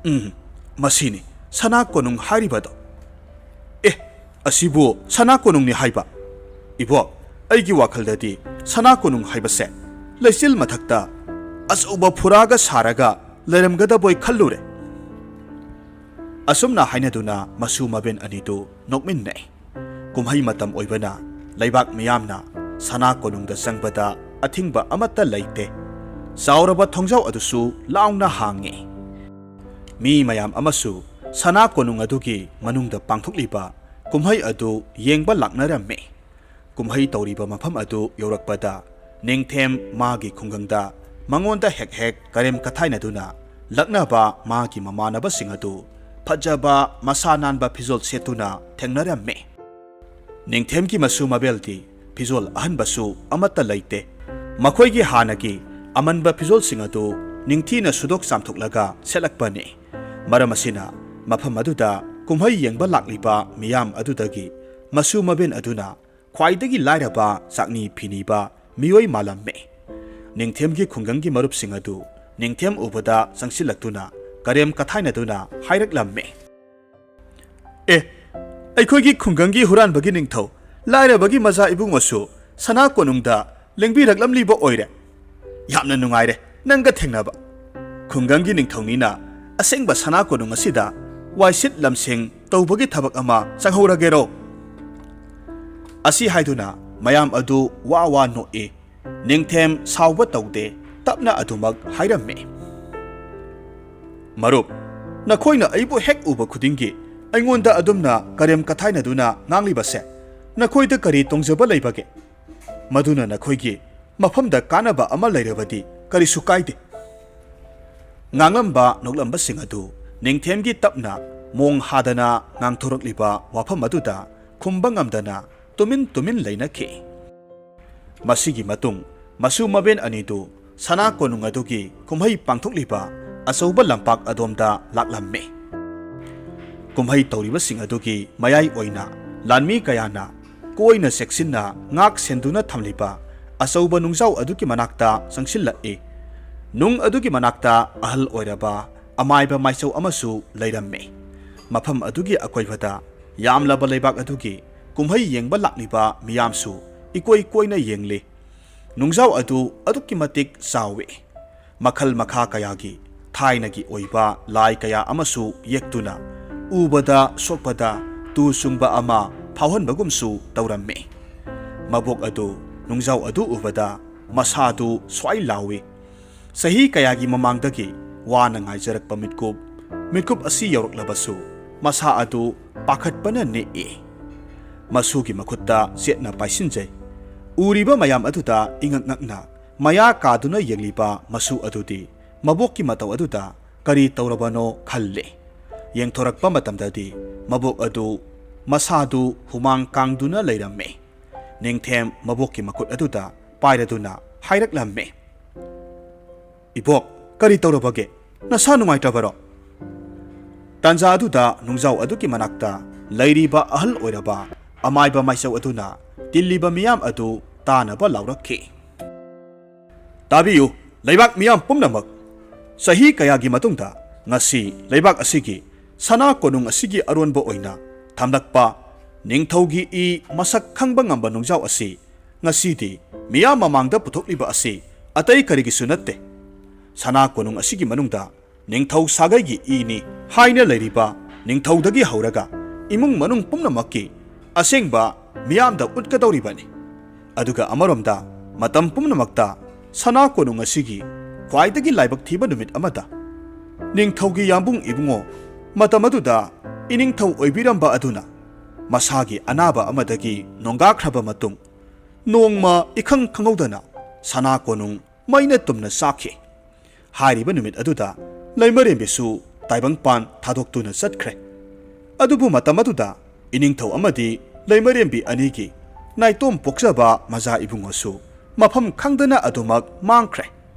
"ꯎꯝ, ꯃꯁꯤꯅꯤ ꯁꯅꯥ ꯀꯣꯅꯨꯡ ꯍꯥꯏꯔꯤꯕꯗꯣ꯫" "ꯑꯦ, ꯑꯁꯤꯕꯨ ꯁꯅꯥ ꯀꯣꯅꯨꯡꯅꯤ ꯍꯥꯏꯕ?" "ꯏꯕꯣꯛ, ꯑꯩꯒꯤ ꯋꯥꯈꯜꯗꯗꯤ ꯁꯅꯥ ꯀꯣꯅꯨꯡ ꯍꯥꯏꯕꯁꯦ ꯂꯩꯆꯤꯜ ꯃꯊꯛꯇ ꯑꯆꯧꯕ ꯐꯨꯔꯥꯒ ꯁꯥꯔꯒ ꯂꯩꯔꯝꯒꯗꯕꯣꯏ ꯈꯜꯂꯨꯔꯦ꯫ ꯑꯁꯨꯝꯅ ꯍꯥꯏꯅꯗꯨꯅ ꯃꯁꯨ ꯃꯕꯦꯟ ꯑꯅꯤꯗꯨ ꯅꯣꯛꯃꯤꯟꯅꯩ꯫ ꯀꯨꯝꯍꯩ ꯃꯇꯝ ꯑꯣꯏꯕꯅ ꯂꯩꯕꯥꯛ ꯃꯤꯌꯥꯝꯅ ꯁꯅꯥ ꯀꯣꯅꯨꯡꯗ ꯆꯪꯕꯗ ꯑꯊꯤꯡꯕ ꯑꯃꯠꯇ ꯂꯩꯇꯦ꯫ ꯆꯥꯎꯔꯕ ꯊꯣꯡꯖꯥꯎ ꯑꯗꯨꯁꯨ ꯂꯥꯎꯅ ꯍꯥꯡꯉꯤ꯫ ꯃꯤ ꯃꯌꯥꯝ ꯑꯃꯁꯨ ꯁꯅꯥ ꯀꯣꯅꯨꯡ ꯑꯗꯨꯒꯤ ꯃꯅꯨꯡꯗ ꯄꯥꯡꯊꯣꯛꯂꯤꯕ ꯀꯨꯝꯍꯩ ꯑꯗꯨ ꯌꯦꯡꯕ ꯂꯥꯛꯅꯔꯝꯃꯤ꯫ ꯀꯨꯝꯍꯩ ꯇꯧꯔꯤꯕ ꯃꯐꯝ ꯑꯗꯨ ꯌꯧꯔꯛꯄꯗ ꯅꯤꯡꯊꯦꯝ ꯃꯥꯒꯤ ꯈꯨꯡꯒꯪꯗ ꯃꯉꯣꯟꯗ ꯍꯦꯛ ꯍꯦꯛ ꯀꯔꯦꯝ ꯀꯊꯥꯏꯅꯗꯨꯅ ꯂꯛꯅꯕ ꯃꯥꯒꯤ ꯃꯃꯥꯟꯅꯕꯁꯤꯡ ꯑꯗꯨ ꯐꯖꯕ ꯃꯁꯥ ꯅꯥꯟꯕ ꯐꯤꯖꯣꯜ ꯁꯦꯠꯇꯨꯅ ꯊꯦꯡꯅꯔꯝꯃꯤ꯫ ꯅꯤꯡꯊꯦꯝꯒꯤ ꯃꯁꯨ ꯃꯕꯦꯜꯗꯤ ꯐꯤꯖꯣꯜ ꯑꯍꯟꯕꯁꯨ ꯑꯃꯠꯇ ꯂꯩꯇꯦ꯫ ꯃꯈꯣꯏꯒꯤ ꯍꯥꯟꯅꯒꯤ ꯑꯃꯟꯕ ꯐꯤꯖꯣꯜꯁꯤꯡ ꯑꯗꯨ ꯅꯤꯡꯊꯤꯅ ꯁꯨꯗꯣꯛ ꯆꯥꯝꯊꯣꯛꯂꯒ ꯁꯦꯠꯂꯛꯄꯅꯤ꯫ ꯃꯔꯝ ꯑꯁꯤꯅ ꯃꯐꯝ ꯑꯗꯨꯗ ꯀꯨꯝꯍꯩ ꯌꯦꯡꯕ ꯂꯥꯛꯂꯤꯕ ꯃꯤꯌꯥꯝ ꯑꯗꯨꯗꯒꯤ ꯃꯁꯨ ꯃꯕꯦꯟ ꯑꯗꯨꯅ ꯈ꯭ꯋꯥꯏꯗꯒꯤ ꯂꯥꯏꯔꯕ ꯆꯥꯛꯅꯤ ꯐꯤꯅꯤꯕ ꯃꯤꯑꯣꯏ ꯃꯥꯜꯂꯝꯃꯤ꯫ ꯅꯤꯡꯊꯦꯝꯒꯤ ꯈꯨꯡꯒꯪꯒꯤ ꯃꯔꯨꯞꯁꯤꯡ ꯑꯗꯨ ꯅꯤꯡꯊꯦꯝ ꯎꯕꯗ ꯆꯪꯁꯤꯜꯂꯛꯇꯨꯅ ꯀꯔꯦꯝ ꯀꯊꯥꯏꯅꯗꯨꯅ ꯍꯥꯏꯔꯛꯂꯝꯃꯤ꯫ "ꯑꯦ, ꯑꯩꯈꯣꯏꯒꯤ ꯈꯨꯡꯒꯪꯒꯤ ꯍꯨꯔꯥꯟꯕꯒꯤ ꯅꯤꯡꯊꯧ, ꯂꯥꯏꯔꯕꯒꯤ ꯃꯆꯥ ꯏꯕꯨꯡꯉꯣꯁꯨ ꯁꯅꯥ ꯀꯣꯅꯨꯡꯗ ꯂꯦꯡꯕꯤꯔꯛꯂꯝꯂꯤꯕ ꯑꯣꯏꯔꯦ꯫ ꯌꯥꯝꯅ ꯅꯨꯡꯉꯥꯏꯔꯦ ꯅꯪꯒ ꯊꯦꯡꯅꯕ꯫ ꯈꯨꯡꯒꯪꯒꯤ ꯅꯤꯡꯊꯧꯅꯤꯅ ꯑꯁꯦꯡꯕ ꯁꯅꯥ ꯀꯣꯅꯨꯡ ꯑꯁꯤꯗ ꯋꯥꯏꯁꯤꯠ ꯂꯝꯁꯦꯡ ꯇꯧꯕꯒꯤ ꯊꯕꯛ ꯑꯃ ꯆꯪꯍꯧꯔꯒꯦꯔꯣ?" ꯑꯁꯤ ꯍꯥꯏꯗꯨꯅ ꯃꯌꯥꯝ ꯑꯗꯨ ꯋꯥ ꯋꯥ ꯅꯣꯛꯏ꯫ ꯅꯤꯡꯊꯦꯝ ꯁꯥꯎꯕ ꯇꯧꯗꯦ, ꯇꯞꯅ ꯑꯗꯨꯃꯛ ꯍꯥꯏꯔꯝꯃꯤ꯫ "ꯃꯔꯨꯞ, ꯅꯈꯣꯏꯅ ꯑꯩꯕꯨ ꯍꯦꯛ ꯎꯕ ꯈꯨꯗꯤꯡꯒꯤ ꯑꯩꯉꯣꯟꯗ ꯑꯗꯨꯝꯅ ꯀꯔꯦꯝ ꯀꯊꯥꯏꯅꯗꯨꯅ ꯉꯥꯡꯂꯤꯕꯁꯦ ꯅꯈꯣꯏꯗ ꯀꯔꯤ ꯇꯣꯡꯖꯕ ꯂꯩꯕꯒꯦ? ꯃꯗꯨꯅ ꯅꯈꯣꯏꯒꯤ ꯃꯐꯝꯗ ꯀꯥꯟꯅꯕ ꯑꯃ ꯂꯩꯔꯕꯗꯤ ꯀꯔꯤꯁꯨ ꯀꯥꯏꯗꯦ꯫" ꯉꯥꯡꯂꯝꯕ ꯅꯣꯛꯂꯝꯕꯁꯤꯡ ꯑꯗꯨ ꯅꯤꯡꯊꯦꯝꯒꯤ ꯇꯞꯅ ꯃꯣꯡ ꯍꯥꯗꯅ ꯉꯥꯡꯊꯣꯔꯛꯂꯤꯕ ꯋꯥꯐꯝ ꯑꯗꯨꯗ ꯈꯨꯝꯕ ꯉꯝꯗꯅ ꯇꯨꯃꯤꯟ ꯇꯨꯃꯤꯟ ꯂꯩꯅꯈꯤ꯫ ꯃꯁꯤꯒꯤ ꯃꯇꯨꯡ ꯃꯁꯨ ꯃꯕꯦꯟ ꯑꯅꯤꯗꯨ ꯁꯅꯥ ꯀꯣꯅꯨꯡ ꯑꯗꯨꯒꯤ ꯀꯨꯝꯍꯩ ꯄꯥꯡꯊꯣꯛꯂꯤꯕ ꯑꯆꯧꯕ ꯂꯝꯄꯥꯛ ꯑꯗꯣꯝꯗ ꯂꯥꯛꯂꯝꯃꯤ꯫ ꯀꯨꯝꯍꯩ ꯇꯧꯔꯤꯕꯁꯤꯡ ꯑꯗꯨꯒꯤ ꯃꯌꯥꯏ ꯑꯣꯏꯅ ꯂꯥꯟꯃꯤ ꯀꯌꯥꯅ ꯀꯣꯏꯅ ꯆꯦꯛꯁꯤꯟꯅ ꯉꯥꯛ ꯁꯦꯟꯗꯨꯅ ꯊꯝꯂꯤꯕ ꯑꯆꯧꯕ ꯅꯨꯡꯖꯥꯎ ꯑꯗꯨꯒꯤ ꯃꯅꯥꯛꯇ ꯆꯪꯁꯤꯜꯂꯛꯏ꯫ ꯅꯨꯡ ꯑꯗꯨꯒꯤ ꯃꯅꯥꯛꯇ ꯑꯍꯜ ꯑꯣꯏꯔꯕ ꯑꯃꯥꯏꯕ ꯃꯥꯏꯆꯧ ꯑꯃꯁꯨ ꯂꯩꯔꯝꯃꯤ꯫ ꯃꯐꯝ ꯑꯗꯨꯒꯤ ꯑꯀꯣꯏꯕꯗ ꯌꯥꯝꯂꯕ ꯂꯩꯕꯥꯛ ꯑꯗꯨꯒꯤ ꯀꯨꯝꯍꯩ ꯌꯦꯡꯕ ꯂꯥꯛꯂꯤꯕ ꯃꯤꯌꯥꯝꯁꯨ ꯏꯀꯣꯏ ꯀꯣꯏꯅ ꯌꯦꯡꯂꯤ꯫ ꯅꯨꯡꯖꯥꯎ ꯑꯗꯨ ꯑꯗꯨꯛꯀꯤ ꯃꯇꯤꯛ ꯆꯥꯎꯏ꯫ ꯃꯈꯜ ꯃꯈꯥ ꯀꯌꯥꯒꯤ ꯊꯥꯏꯅꯒꯤ ꯑꯣꯏꯕ ꯂꯥꯏ ꯀꯌꯥ ꯑꯃꯁꯨ ꯌꯦꯛꯇꯨꯅ ꯎꯕꯗ ꯁꯣꯛꯄꯗ ꯇꯨ ꯆꯨꯡꯕ ꯑꯃ ꯐꯥꯎꯍꯟꯕꯒꯨꯝꯁꯨ ꯇꯧꯔꯝꯃꯤ꯫ ꯃꯕꯣꯛ ꯑꯗꯨ ꯅꯨꯡꯖꯥꯎ ꯑꯗꯨ ꯎꯕꯗ ꯃꯁꯥꯗꯨ ꯁ꯭ꯋꯥꯏ ꯂꯥꯎꯏ꯫ ꯆꯍꯤ ꯀꯌꯥꯒꯤ ꯃꯃꯥꯡꯗꯒꯤ ꯋꯥꯅ ꯉꯥꯏꯖꯔꯛꯄ ꯃꯤꯠꯀꯨꯞ, ꯃꯤꯠꯀꯨꯞ ꯑꯁꯤ ꯌꯧꯔꯛꯂꯕꯁꯨ ꯃꯁꯥ ꯑꯗꯨ ꯄꯥꯈꯠꯄꯅ ꯅꯤꯛꯏ꯫ ꯃꯁꯨꯒꯤ ꯃꯈꯨꯠꯇ ꯆꯦꯠꯅ ꯄꯥꯏꯁꯤꯟꯖꯩ꯫ ꯎꯔꯤꯕ ꯃꯌꯥꯝ ꯑꯗꯨꯗ ꯏꯉꯛ ꯉꯛꯅ ꯃꯌꯥ ꯀꯥꯗꯨꯅ ꯌꯦꯡꯂꯤꯕ ꯃꯁꯨ ꯑꯗꯨꯗꯤ ꯃꯕꯣꯛꯀꯤ ꯃꯇꯧ ꯑꯗꯨꯗ ꯀꯔꯤ ꯇꯧꯔꯕꯅꯣ ꯈꯜꯂꯤ꯫ ꯌꯦꯡꯊꯣꯔꯛꯄ ꯃꯇꯝꯗꯗꯤ ꯃꯕꯣꯛ ꯑꯗꯨ ꯃꯁꯥꯗꯨ ꯍꯨꯃꯥꯡ ꯀꯥꯡꯗꯨꯅ ꯂꯩꯔꯝꯃꯤ꯫ ꯅꯤꯡꯊꯦꯝ ꯃꯕꯣꯛꯀꯤ ꯃꯈꯨꯠ ꯑꯗꯨꯗ ꯄꯥꯏꯔꯗꯨꯅ ꯍꯥꯏꯔꯛꯂꯝꯃꯤ, "ꯏꯕꯣꯛ, ꯀꯔꯤ ꯇꯧꯔꯕꯒꯦ? ꯅꯁꯥ ꯅꯨꯡꯉꯥꯏꯇ꯭ꯔꯕꯔꯣ?" ꯇꯥꯟꯖꯥ ꯑꯗꯨꯗ ꯅꯨꯡꯖꯥꯎ ꯑꯗꯨꯒꯤ ꯃꯅꯥꯛꯇ ꯂꯩꯔꯤꯕ ꯑꯍꯜ ꯑꯣꯏꯔꯕ ꯑꯃꯥꯏꯕ ꯃꯥꯏꯆꯧ ꯑꯗꯨꯅ ꯇꯤꯜꯂꯤꯕ ꯃꯤꯌꯥꯝ ꯑꯗꯨ ꯇꯥꯅꯕ ꯂꯥꯎꯔꯛꯈꯤ꯫ "ꯇꯥꯕꯤꯌꯨ, ꯂꯩꯕꯥꯛ ꯃꯤꯌꯥꯝ ꯄꯨꯝꯅꯃꯛ꯫ ꯆꯍꯤ ꯀꯌꯥꯒꯤ ꯃꯇꯨꯡꯗ ꯉꯁꯤ ꯂꯩꯕꯥꯛ ꯑꯁꯤꯒꯤ ꯁꯅꯥ ꯀꯣꯅꯨꯡ ꯑꯁꯤꯒꯤ ꯑꯔꯣꯟꯕ ꯑꯣꯏꯅ ꯊꯝꯂꯛꯄ ꯅꯤꯡꯊꯧꯒꯤ ꯏ ꯃꯁꯛ ꯈꯪꯕ ꯉꯝꯕ ꯅꯨꯡꯖꯥꯎ ꯑꯁꯤ ꯉꯁꯤꯗꯤ ꯃꯤꯌꯥꯝ ꯃꯃꯥꯡꯗ ꯄꯨꯊꯣꯛꯂꯤꯕ ꯑꯁꯤ ꯑꯇꯩ ꯀꯔꯤꯒꯤꯁꯨ ꯅꯠꯇꯦ꯫ ꯁꯅꯥ ꯀꯣꯅꯨꯡ ꯑꯁꯤꯒꯤ ꯃꯅꯨꯡꯗ ꯅꯤꯡꯊꯧ ꯁꯥꯒꯩꯒꯤ ꯏꯅꯤ ꯍꯥꯏꯅ ꯂꯩꯔꯤꯕ ꯅꯤꯡꯊꯧꯗꯒꯤ ꯍꯧꯔꯒ ꯏꯃꯨꯡ ꯃꯅꯨꯡ ꯄꯨꯝꯅꯃꯛꯀꯤ ꯑꯁꯦꯡꯕ ꯃꯤꯌꯥꯝꯗ ꯎꯠꯀꯗꯧꯔꯤꯕꯅꯤ꯫ ꯑꯗꯨꯒ ꯑꯃꯔꯣꯝꯗ ꯃꯇꯝ ꯄꯨꯝꯅꯃꯛꯇ ꯁꯅꯥ ꯀꯣꯅꯨꯡ ꯑꯁꯤꯒꯤ ꯈ꯭ꯋꯥꯏꯗꯒꯤ ꯂꯥꯏꯕꯛ ꯊꯤꯕ ꯅꯨꯃꯤꯠ ꯑꯃꯗ ꯅꯤꯡꯊꯧꯒꯤ ꯌꯥꯝꯕꯨꯡ ꯏꯕꯨꯡꯉꯣ, ꯃꯇꯝ ꯑꯗꯨꯗ ꯏꯅꯤꯡꯊꯧ ꯑꯣꯏꯕꯤꯔꯝꯕ ꯑꯗꯨꯅ ꯃꯁꯥꯒꯤ ꯑꯅꯥꯕ ꯑꯃꯗꯒꯤ ꯅꯣꯡꯒꯥꯈ꯭ꯔꯕ ꯃꯇꯨꯡ, ꯅꯣꯡꯃ ꯏꯈꯪ ꯈꯪꯍꯧꯗꯅ ꯁꯅꯥ ꯀꯣꯅꯨꯡ ꯃꯩꯅ ꯇꯨꯝꯅ ꯆꯥꯛꯈꯤ꯫ ꯍꯥꯏꯔꯤꯕ ꯅꯨꯃꯤꯠ ꯑꯗꯨꯗ ꯂꯩꯃꯔꯦꯝꯕꯤꯁꯨ ꯇꯥꯏꯕꯪꯄꯥꯟ ꯊꯥꯗꯣꯛꯇꯨꯅ ꯆꯠꯈ꯭ꯔꯦ꯫ ꯑꯗꯨꯕꯨ ꯃꯇꯝ ꯑꯗꯨꯗ ꯏꯅꯤꯡꯊꯧ ꯑꯃꯗꯤ ꯂꯩꯃꯔꯦꯝꯕꯤ ꯑꯅꯤꯒꯤ ꯅꯥꯏꯇꯣꯝ ꯄꯣꯛꯆꯕ ꯃꯆꯥ ꯏꯕꯨꯡꯉꯣꯁꯨ ꯃꯐꯝ ꯈꯪꯗꯅ ꯑꯗꯨꯃꯛ ꯃꯥꯡꯈ꯭ꯔꯦ꯫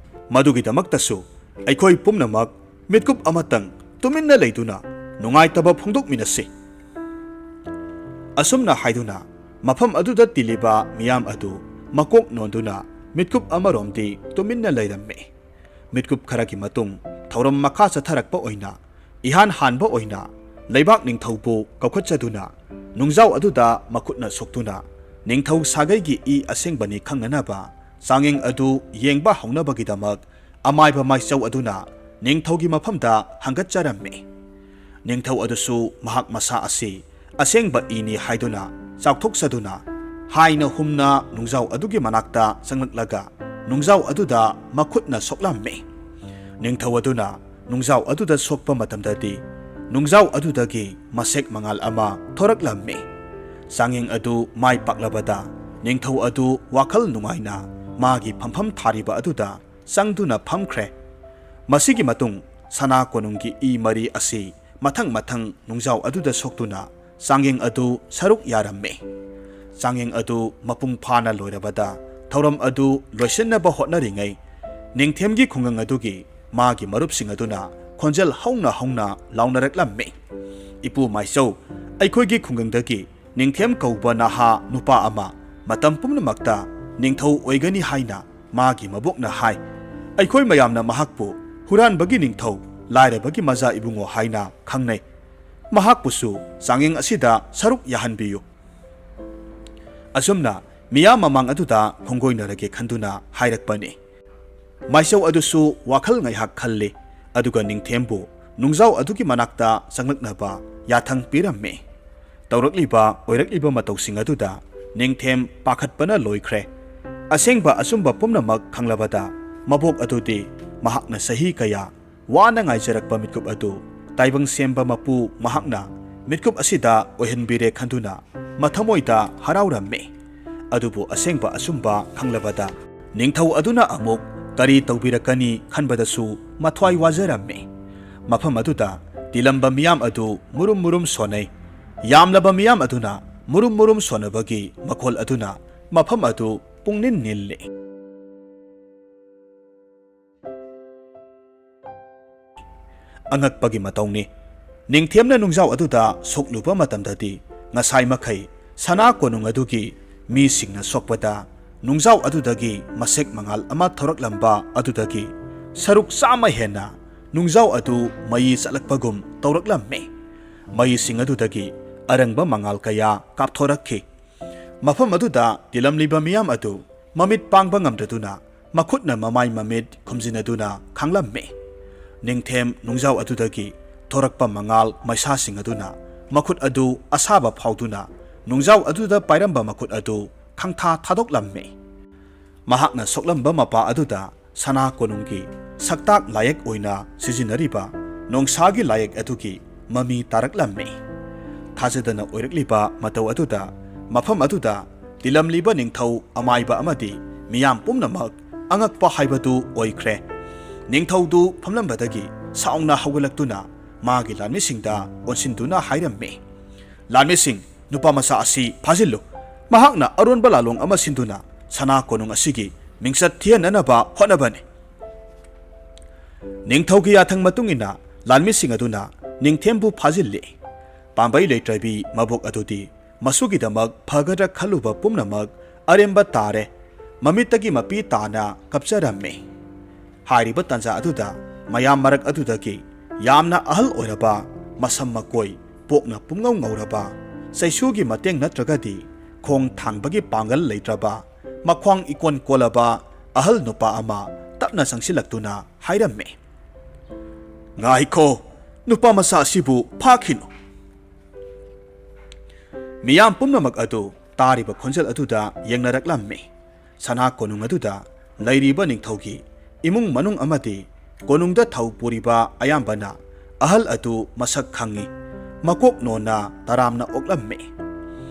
ꯃꯗꯨꯒꯤꯗꯃꯛꯇꯁꯨ ꯑꯩꯈꯣꯏ ꯄꯨꯝꯅꯃꯛ ꯃꯤꯠꯀꯨꯞ ꯑꯃꯇꯪ ꯇꯨꯃꯤꯟꯅ ꯂꯩꯗꯨꯅ ꯅꯨꯡꯉꯥꯏꯇꯕ ꯐꯣꯡꯗꯣꯛꯃꯤꯟꯅꯁꯤ꯫" ꯑꯁꯨꯝꯅ ꯍꯥꯏꯗꯨꯅ ꯃꯐꯝ ꯑꯗꯨꯗ ꯇꯤꯜꯂꯤꯕ ꯃꯤꯌꯥꯝ ꯑꯗꯨ ꯃꯀꯣꯛ ꯅꯣꯟꯗꯨꯅ ꯃꯤꯠꯀꯨꯞ ꯑꯃꯔꯣꯝꯗꯤ ꯇꯨꯃꯤꯟꯅ ꯂꯩꯔꯝꯃꯤ꯫ ꯃꯤꯠꯀꯨꯞ ꯈꯔꯒꯤ ꯃꯇꯨꯡ ꯊꯧꯔꯝ ꯃꯈꯥ ꯆꯠꯊꯔꯛꯄ ꯑꯣꯏꯅ ꯏꯍꯥꯟ ꯍꯥꯟꯕ ꯑꯣꯏꯅ ꯂꯩꯕꯥꯛ ꯅꯤꯡꯊꯧꯕꯨ ꯀꯧꯈꯠꯆꯗꯨꯅ ꯅꯨꯡꯖꯥꯎ ꯑꯗꯨꯗ ꯃꯈꯨꯠꯅ ꯁꯣꯛꯇꯨꯅ ꯅꯤꯡꯊꯧ ꯁꯥꯒꯩꯒꯤ ꯏ ꯑꯁꯦꯡꯕꯅꯤ ꯈꯪꯅꯅꯕ ꯆꯥꯡꯌꯦꯡ ꯑꯗꯨ ꯌꯦꯡꯕ ꯍꯧꯅꯕꯒꯤꯗꯃꯛ ꯑꯃꯥꯏꯕ ꯃꯥꯏꯆꯧ ꯑꯗꯨꯅ ꯅꯤꯡꯊꯧꯒꯤ ꯃꯐꯝꯗ ꯍꯪꯒꯠꯆꯔꯝꯃꯤ꯫ ꯅꯤꯡꯊꯧ ꯑꯗꯨꯁꯨ ꯃꯍꯥꯛ ꯃꯁꯥ ꯑꯁꯤ ꯑꯁꯦꯡꯕ ꯏꯅꯤ ꯍꯥꯏꯗꯨꯅ ꯆꯥꯎꯊꯣꯛꯆꯗꯨꯅ ꯍꯥꯏꯅ ꯍꯨꯝꯅ ꯅꯨꯡꯖꯥꯎ ꯑꯗꯨꯒꯤ ꯃꯅꯥꯛꯇ ꯆꯪꯂꯛꯂꯒ ꯅꯨꯡꯖꯥꯎ ꯑꯗꯨꯗ ꯃꯈꯨꯠꯅ ꯁꯣꯛꯂꯝꯃꯤ꯫ ꯅꯤꯡꯊꯧ ꯑꯗꯨꯅ ꯅꯨꯡꯖꯥꯎ ꯑꯗꯨꯗ ꯁꯣꯛꯄ ꯃꯇꯝꯗꯗꯤ ꯅꯨꯡꯖꯥꯎ ꯑꯗꯨꯗꯒꯤ ꯃꯁꯦꯛ ꯃꯉꯥꯜ ꯑꯃ ꯊꯣꯔꯛꯂꯝꯃꯤ꯫ ꯆꯥꯡꯌꯦꯡ ꯑꯗꯨ ꯃꯥꯏ ꯄꯥꯛꯂꯕꯗ ꯅꯤꯡꯊꯧ ꯑꯗꯨ ꯋꯥꯈꯜ ꯅꯨꯡꯉꯥꯏꯅ ꯃꯥꯒꯤ ꯐꯝꯐꯝ ꯊꯥꯔꯤꯕ ꯑꯗꯨꯗ ꯆꯪꯗꯨꯅ ꯐꯝꯈ꯭ꯔꯦ꯫ ꯃꯁꯤꯒꯤ ꯃꯇꯨꯡ ꯁꯅꯥ ꯀꯣꯅꯨꯡꯒꯤ ꯏ ꯃꯔꯤ ꯑꯁꯤ ꯃꯊꯪ ꯃꯊꯪ ꯅꯨꯡꯖꯥꯎ ꯑꯗꯨꯗ ꯁꯣꯛꯇꯨꯅ ꯆꯥꯡꯌꯦꯡ ꯑꯗꯨ ꯁꯔꯨꯛ ꯌꯥꯔꯝꯃꯤ꯫ ꯆꯥꯡꯌꯦꯡ ꯑꯗꯨ ꯃꯄꯨꯡ ꯐꯥꯅ ꯂꯣꯏꯔꯕꯗ ꯊꯧꯔꯝ ꯑꯗꯨ ꯂꯣꯏꯁꯤꯟꯅꯕ ꯍꯣꯠꯅꯔꯤꯉꯩ ꯅꯤꯡꯊꯦꯝꯒꯤ ꯈꯨꯡꯒꯪ ꯑꯗꯨꯒꯤ ꯃꯥꯒꯤ ꯃꯔꯨꯞꯁꯤꯡ ꯑꯗꯨꯅ ꯈꯣꯟꯖꯦꯜ ꯍꯧꯅ ꯍꯧꯅ ꯂꯥꯎꯅꯔꯛꯂꯝꯃꯤ꯫ "ꯏꯄꯨ ꯃꯥꯏꯆꯧ, ꯑꯩꯈꯣꯏꯒꯤ ꯈꯨꯡꯒꯪꯗꯒꯤ ꯅꯤꯡꯊꯦꯝ ꯀꯧꯕ ꯅꯍꯥ ꯅꯨꯄꯥ ꯑꯃ ꯃꯇꯝ ꯄꯨꯝꯅꯃꯛꯇ ꯅꯤꯡꯊꯧ ꯑꯣꯏꯒꯅꯤ ꯍꯥꯏꯅ ꯃꯥꯒꯤ ꯃꯕꯣꯛꯅ ꯍꯥꯏ꯫ ꯑꯩꯈꯣꯏ ꯃꯌꯥꯝꯅ ꯃꯍꯥꯛꯄꯨ ꯍꯨꯔꯥꯟꯕꯒꯤ ꯅꯤꯡꯊꯧ, ꯂꯥꯏꯔꯕꯒꯤ ꯃꯖꯥ ꯏꯕꯨꯡꯉꯣ ꯍꯥꯏꯅ ꯈꯪꯅꯩ꯫ ꯃꯍꯥꯛꯄꯨꯁꯨ ꯆꯥꯡꯌꯦꯡ ꯑꯁꯤꯗ ꯁꯔꯨꯛ ꯌꯥꯍꯟꯕꯤꯌꯨ꯫" ꯑꯁꯨꯝꯅ ꯃꯤꯌꯥꯝ ꯃꯃꯥꯡ ꯑꯗꯨꯗ ꯈꯣꯡꯒꯣꯏꯅꯔꯒꯦ ꯈꯟꯗꯨꯅ ꯍꯥꯏꯔꯛꯄꯅꯤ꯫ ꯃꯥꯏꯆꯧ ꯑꯗꯨꯁꯨ ꯋꯥꯈꯜ ꯉꯥꯏꯍꯥꯛ ꯈꯜꯂꯤ, ꯑꯗꯨꯒ ꯅꯤꯡꯊꯦꯝꯕꯨ ꯅꯨꯡꯖꯥꯎ ꯑꯗꯨꯒꯤ ꯃꯅꯥꯛꯇ ꯆꯪꯂꯛꯅꯕ ꯌꯥꯊꯪ ꯄꯤꯔꯝꯃꯤ꯫ ꯇꯧꯔꯛꯂꯤꯕ ꯑꯣꯏꯔꯛꯂꯤꯕ ꯃꯇꯧꯁꯤꯡ ꯑꯗꯨꯗ ꯅꯤꯡꯊꯦꯝ ꯄꯥꯈꯠꯄꯅ ꯂꯣꯏꯈ꯭ꯔꯦ꯫ ꯑꯁꯦꯡꯕ ꯑꯆꯨꯝꯕ ꯄꯨꯝꯅꯃꯛ ꯈꯪꯂꯕꯗ ꯃꯕꯣꯛ ꯑꯗꯨꯗꯤ ꯃꯍꯥꯛꯅ ꯆꯍꯤ ꯀꯌꯥ ꯋꯥꯅ ꯉꯥꯏꯖꯔꯛꯄ ꯃꯤꯠꯀꯨꯞ ꯑꯗꯨ ꯇꯥꯏꯕꯪ ꯁꯦꯝꯕ ꯃꯄꯨ ꯃꯍꯥꯛꯅ ꯃꯤꯠꯀꯨꯞ ꯑꯁꯤꯗ ꯑꯣꯏꯍꯟꯕꯤꯔꯦ ꯈꯟꯗꯨꯅ ꯃꯊꯃꯣꯏꯗ ꯍꯔꯥꯎꯔꯝꯃꯤ꯫ ꯑꯗꯨꯕꯨ ꯑꯁꯦꯡꯕ ꯑꯆꯨꯝꯕ ꯈꯪꯂꯕꯗ ꯅꯤꯡꯊꯧ ꯑꯗꯨꯅ ꯑꯃꯨꯛ ꯀꯔꯤ ꯇꯧꯕꯤꯔꯛꯀꯅꯤ ꯈꯟꯕꯗꯁꯨ ꯃꯊ꯭ꯋꯥꯏ ꯋꯥꯖꯔꯝꯃꯤ꯫ ꯃꯐꯝ ꯑꯗꯨꯗ ꯇꯤꯜꯂꯝꯕ ꯃꯤꯌꯥꯝ ꯑꯗꯨ ꯃꯨꯔꯨꯝ ꯃꯨꯔꯨꯝ ꯁꯣꯟꯅꯩ꯫ ꯌꯥꯝꯂꯕ ꯃꯤꯌꯥꯝ ꯑꯗꯨꯅ ꯃꯨꯔꯨꯝ ꯃꯨꯔꯨꯝ ꯁꯣꯟꯅꯕꯒꯤ ꯃꯈꯣꯜ ꯑꯗꯨꯅ ꯃꯐꯝ ꯑꯗꯨ ꯄꯨꯡꯅꯤꯜ ꯅꯤꯜꯂꯤ꯫ ꯑꯉꯛꯄꯒꯤ ꯃꯇꯧꯅꯤ꯫ ꯅꯤꯡꯊꯦꯝꯅ ꯅꯨꯡꯖꯥꯎ ꯑꯗꯨꯗ ꯁꯣꯛꯂꯨꯕ ꯃꯇꯝꯗꯗꯤ ꯉꯁꯥꯏ ꯃꯈꯩ ꯁꯅꯥ ꯀꯣꯅꯨꯡ ꯑꯗꯨꯒꯤ ꯃꯤꯁꯤꯡꯅ ꯁꯣꯛꯄꯗ ꯅꯨꯡꯖꯥꯎ ꯑꯗꯨꯗꯒꯤ ꯃꯁꯦꯛ ꯃꯉꯥꯜ ꯑꯃ ꯊꯣꯔꯛꯂꯝꯕ ꯑꯗꯨꯗꯒꯤ ꯁꯔꯨꯛ ꯆꯥꯝꯃ ꯍꯦꯟꯅ ꯅꯨꯡꯖꯥꯎ ꯑꯗꯨ ꯃꯩ ꯆꯠꯂꯛꯄꯒꯨꯝ ꯇꯧꯔꯛꯂꯝꯃꯤ꯫ ꯃꯩꯁꯤꯡ ꯑꯗꯨꯗꯒꯤ ꯑꯔꯪꯕ ꯃꯉꯥꯜ ꯀꯌꯥ ꯀꯥꯞꯊꯣꯔꯛꯈꯤ꯫ ꯃꯐꯝ ꯑꯗꯨꯗ ꯇꯤꯜꯂꯝꯂꯤꯕ ꯃꯤꯌꯥꯝ ꯑꯗꯨ ꯃꯃꯤꯠ ꯄꯥꯡꯕ ꯉꯝꯗꯗꯨꯅ ꯃꯈꯨꯠꯅ ꯃꯃꯥꯏ ꯃꯃꯤꯠ ꯈꯨꯝꯖꯤꯟꯅꯗꯨꯅ ꯈꯥꯡꯂꯝꯃꯤ꯫ ꯅꯤꯡꯊꯦꯝ ꯅꯨꯡꯖꯥꯎ ꯑꯗꯨꯗꯒꯤ ꯊꯣꯔꯛꯄ ꯃꯉꯥꯜ ꯃꯩꯁꯥꯁꯤꯡ ꯑꯗꯨꯅ ꯃꯈꯨꯠ ꯑꯗꯨ ꯑꯁꯥꯕ ꯐꯥꯎꯗꯨꯅ ꯅꯨꯡꯖꯥꯎ ꯑꯗꯨꯗ ꯄꯥꯏꯔꯝꯕ ꯃꯈꯨꯠ ꯑꯗꯨ ꯈꯪꯊꯥ ꯊꯥꯗꯣꯛꯂꯝꯃꯤ꯫ ꯃꯍꯥꯛꯅ ꯁꯣꯛꯂꯝꯕ ꯃꯄꯥ ꯑꯗꯨꯗ ꯁꯅꯥ ꯀꯣꯅꯨꯡꯒꯤ ꯁꯛꯇꯥꯛ ꯂꯥꯏꯌꯦꯛ ꯑꯣꯏꯅ ꯁꯤꯖꯤꯟꯅꯔꯤꯕ ꯅꯣꯡꯁꯥꯒꯤ ꯂꯥꯏꯌꯦꯛ ꯑꯗꯨꯒꯤ ꯃꯃꯤ ꯇꯥꯔꯛꯂꯝꯃꯤ꯫ ꯊꯥꯖꯗꯅ ꯑꯣꯏꯔꯛꯂꯤꯕ ꯃꯇꯧ ꯑꯗꯨꯗ ꯃꯐꯝ ꯑꯗꯨꯗ ꯇꯤꯜꯂꯝꯂꯤꯕ ꯅꯤꯡꯊꯧ ꯑꯃꯥꯏꯕ ꯑꯃꯗꯤ ꯃꯤꯌꯥꯝ ꯄꯨꯝꯅꯃꯛ ꯑꯉꯛꯄ ꯍꯥꯏꯕꯗꯨ ꯑꯣꯏꯈ꯭ꯔꯦ꯫ ꯅꯤꯡꯊꯧꯗꯨ ꯐꯝꯂꯝꯕꯗꯒꯤ ꯁꯥꯎꯅ ꯍꯧꯒꯠꯂꯛꯇꯨꯅ ꯃꯥꯒꯤ ꯂꯥꯟꯃꯤꯁꯤꯡꯗ ꯑꯣꯟꯁꯤꯟꯗꯨꯅ ꯍꯥꯏꯔꯝꯃꯤ, "ꯂꯥꯟꯃꯤꯁꯤꯡ, ꯅꯨꯄꯥ ꯃꯆꯥ ꯑꯁꯤ ꯐꯥꯖꯤꯜꯂꯨ꯫ ꯃꯍꯥꯛꯅ ꯑꯔꯣꯟꯕ ꯂꯥꯂꯣꯡ ꯑꯃ ꯁꯤꯟꯗꯨꯅ ꯁꯅꯥ ꯀꯣꯅꯨꯡ ꯑꯁꯤꯒꯤ ꯃꯤꯡꯆꯠ ꯊꯤꯍꯟꯅꯅꯕ ꯍꯣꯠꯅꯕꯅꯤ꯫" ꯅꯤꯡꯊꯧꯒꯤ ꯌꯥꯊꯪ ꯃꯇꯨꯡ ꯏꯟꯅ ꯂꯥꯟꯃꯤꯁꯤꯡ ꯑꯗꯨꯅ ꯅꯤꯡꯊꯦꯝꯕꯨ ꯐꯥꯖꯤꯜꯂꯤ꯫ ꯄꯥꯝꯕꯩ ꯂꯩꯇ꯭ꯔꯕꯤ ꯃꯕꯣꯛ ꯑꯗꯨꯗꯤ ꯃꯁꯨꯒꯤꯗꯃꯛ ꯐꯒꯗ꯭ꯔꯥ ꯈꯜꯂꯨꯕ ꯄꯨꯝꯅꯃꯛ ꯑꯔꯦꯝꯕ ꯇꯥꯔꯦ꯫ ꯃꯃꯤꯠꯇꯒꯤ ꯃꯄꯤ ꯇꯥꯅ ꯀꯞꯆꯔꯝꯃꯤ꯫ ꯍꯥꯏꯔꯤꯕ ꯇꯥꯟꯖꯥ ꯑꯗꯨꯗ ꯃꯌꯥꯝ ꯃꯔꯛ ꯑꯗꯨꯗꯒꯤ ꯌꯥꯝꯅ ꯑꯍꯜ ꯑꯣꯏꯔꯕ, ꯃꯁꯝ ꯃꯀꯣꯏ ꯄꯣꯛꯅ ꯄꯨꯡꯉꯧ ꯉꯧꯔꯕ, ꯆꯩꯁꯨꯒꯤ ꯃꯇꯦꯡ ꯅꯠꯇ꯭ꯔꯒꯗꯤ ꯈꯣꯡ ꯊꯥꯡꯕꯒꯤ ꯄꯥꯡꯒꯜ ꯂꯩꯇ꯭ꯔꯕ, ꯃꯈ꯭ꯋꯥꯡ ꯏꯀꯣꯟ ꯀꯣꯜꯂꯕ ꯑꯍꯜ ꯅꯨꯄꯥ ꯑꯃ ꯇꯞꯅ ꯆꯪꯁꯤꯜꯂꯛꯇꯨꯅ ꯍꯥꯏꯔꯝꯃꯤ, "ꯉꯥꯏꯈꯣ, ꯅꯨꯄꯥ ꯃꯆꯥ ꯑꯁꯤꯕꯨ ꯐꯥꯈꯤꯅꯨ!" ꯃꯤꯌꯥꯝ ꯄꯨꯝꯅꯃꯛ ꯑꯗꯨ ꯇꯥꯔꯤꯕ ꯈꯣꯟꯖꯦꯜ ꯑꯗꯨꯗ ꯌꯦꯡꯅꯔꯛꯂꯝꯃꯤ꯫ ꯁꯅꯥ ꯀꯣꯅꯨꯡ ꯑꯗꯨꯗ ꯂꯩꯔꯤꯕ ꯅꯤꯡꯊꯧꯒꯤ ꯏꯃꯨꯡ ꯃꯅꯨꯡ ꯑꯃꯗꯤ ꯀꯣꯅꯨꯡꯗ ꯊꯧ ꯄꯨꯔꯤꯕ ꯑꯌꯥꯝꯕꯅ ꯑꯍꯜ ꯑꯗꯨ ꯃꯁꯛ ꯈꯪꯏ꯫ ꯃꯀꯣꯛ ꯅꯣꯟꯅ ꯇꯔꯥꯝꯅ ꯑꯣꯛꯂꯝꯃꯤ꯫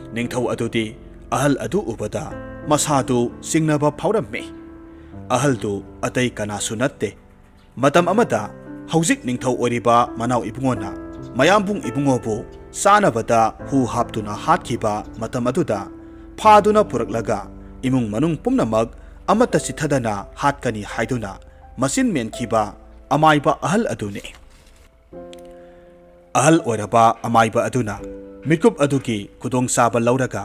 ꯅꯤꯡꯊꯧ ꯑꯗꯨꯗꯤ ꯑꯍꯜ ꯑꯗꯨ ꯎꯕꯗ ꯃꯁꯥꯗꯨ ꯆꯤꯡꯅꯕ ꯐꯥꯎꯔꯝꯃꯤ꯫ ꯑꯍꯜꯗꯨ ꯑꯇꯩ ꯀꯅꯥꯁꯨ ꯅꯠꯇꯦ꯫ ꯃꯇꯝ ꯑꯃꯗ ꯍꯧꯖꯤꯛ ꯅꯤꯡꯊꯧ ꯑꯣꯏꯔꯤꯕ ꯃꯅꯥꯎ ꯏꯕꯨꯡꯉꯣꯅ ꯃꯌꯥꯝꯕꯨꯡ ꯏꯕꯨꯡꯉꯣꯕꯨ ꯆꯥꯅꯕꯗ ꯍꯨ ꯍꯥꯞꯇꯨꯅ ꯍꯥꯠꯈꯤꯕ ꯃꯇꯝ ꯑꯗꯨꯗ ꯐꯥꯗꯨꯅ ꯄꯨꯔꯛꯂꯒ ꯏꯃꯨꯡ ꯃꯅꯨꯡ ꯄꯨꯝꯅꯃꯛ ꯑꯃꯠꯇ ꯆꯤꯠꯊꯗꯅ ꯍꯥꯠꯀꯅꯤ ꯍꯥꯏꯗꯨꯅ ꯃꯆꯤꯟ ꯃꯦꯟꯈꯤꯕ ꯑꯃꯥꯏꯕ ꯑꯍꯜ ꯑꯗꯨꯅꯤ꯫ ꯑꯍꯜ ꯑꯣꯏꯔꯕ ꯑꯃꯥꯏꯕ ꯑꯗꯨꯅ ꯃꯤꯀꯨꯞ ꯑꯗꯨꯒꯤ ꯈꯨꯗꯣꯡꯆꯥꯕ ꯂꯧꯔꯒ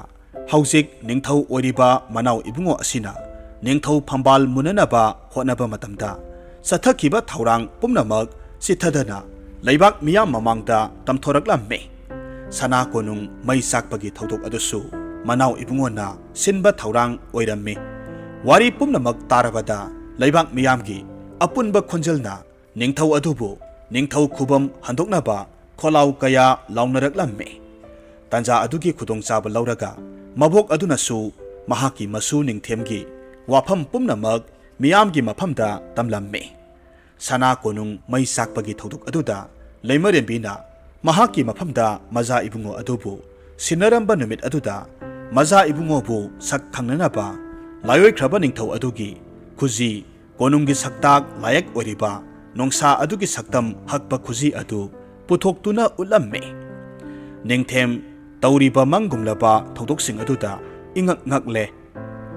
ꯍꯧꯖꯤꯛ ꯅꯤꯡꯊꯧ ꯑꯣꯏꯔꯤꯕ ꯃꯅꯥꯎ ꯏꯕꯨꯡꯉꯣ ꯑꯁꯤꯅ ꯅꯤꯡꯊꯧ ꯐꯝꯕꯥꯜ ꯃꯨꯟꯅꯅꯕ ꯍꯣꯠꯅꯕ ꯃꯇꯝꯗ ꯆꯠꯊꯈꯤꯕ ꯊꯧꯔꯥꯡ ꯄꯨꯝꯅꯃꯛ ꯆꯤꯠꯊꯗꯅ ꯂꯩꯕꯥꯛ ꯃꯤꯌꯥꯝ ꯃꯃꯥꯡꯗ ꯇꯝꯊꯣꯔꯛꯂꯝꯃꯤ꯫ ꯁꯅꯥ ꯀꯣꯅꯨꯡ ꯃꯩ ꯆꯥꯛꯄꯒꯤ ꯊꯧꯗꯣꯛ ꯑꯗꯨꯁꯨ ꯃꯅꯥꯎ ꯏꯕꯨꯡꯉꯣꯅ ꯁꯤꯟꯕ ꯊꯧꯔꯥꯡ ꯑꯣꯏꯔꯝꯃꯤ꯫ ꯋꯥꯔꯤ ꯄꯨꯝꯅꯃꯛ ꯇꯥꯔꯕꯗ ꯂꯩꯕꯥꯛ ꯃꯤꯌꯥꯝꯒꯤ ꯑꯄꯨꯟꯕ ꯈꯣꯟꯖꯦꯜꯅ ꯅꯤꯡꯊꯧ ꯑꯗꯨꯕꯨ ꯅꯤꯡꯊꯧ ꯈꯨꯕꯝ ꯍꯟꯗꯣꯛꯅꯕ ꯈꯣꯜꯂꯥꯎ ꯀꯌꯥ ꯂꯥꯎꯅꯔꯛꯂꯝꯃꯤ꯫ ꯇꯟꯖꯥ ꯑꯗꯨꯒꯤ ꯈꯨꯗꯣꯡꯆꯥꯕ ꯂꯧꯔꯒ ꯃꯕꯣꯛ ꯑꯗꯨꯅꯁꯨ ꯃꯍꯥꯛꯀꯤ ꯃꯁꯨ ꯅꯤꯡꯊꯦꯝꯒꯤ ꯋꯥꯐꯝ ꯄꯨꯝꯅꯃꯛ ꯃꯤꯌꯥꯝꯒꯤ ꯃꯐꯝꯗ ꯇꯝꯂꯝꯃꯤ꯫ ꯁꯅꯥ ꯀꯣꯅꯨꯡ ꯃꯩ ꯆꯥꯛꯄꯒꯤ ꯊꯧꯗꯣꯛ ꯑꯗꯨꯗ ꯂꯩꯃꯔꯦꯝꯕꯤꯅ ꯃꯍꯥꯛꯀꯤ ꯃꯐꯝꯗ ꯃꯖꯥ ꯏꯕꯨꯡꯉꯣ ꯑꯗꯨꯕꯨ ꯁꯤꯟꯅꯔꯝꯕ ꯅꯨꯃꯤꯠ ꯑꯗꯨꯗ ꯃꯖꯥ ꯏꯕꯨꯡꯉꯣꯕꯨ ꯁꯛ ꯈꯪꯅꯅꯕ ꯂꯥꯏꯑꯣꯏꯈ꯭ꯔꯕ ꯅꯤꯡꯊꯧ ꯑꯗꯨꯒꯤ ꯈꯨꯖꯤ, ꯀꯣꯅꯨꯡꯒꯤ ꯁꯛꯇꯥꯛ ꯂꯥꯏꯌꯦꯛ ꯑꯣꯏꯔꯤꯕ ꯅꯣꯡꯁꯥ ꯑꯗꯨꯒꯤ ꯁꯛꯇꯝ ꯍꯛꯄ ꯈꯨꯖꯤ ꯑꯗꯨ ꯄꯨꯊꯣꯛꯇꯨꯅ ꯎꯠꯂꯝꯃꯤ꯫ ꯅꯤꯡꯊꯦꯝ ꯇꯧꯔꯤꯕ ꯃꯪꯒꯨꯝꯂꯕ ꯊꯧꯗꯣꯛꯁꯤꯡ ꯑꯗꯨꯗ ꯏꯉꯛ ꯉꯛꯂꯦ꯫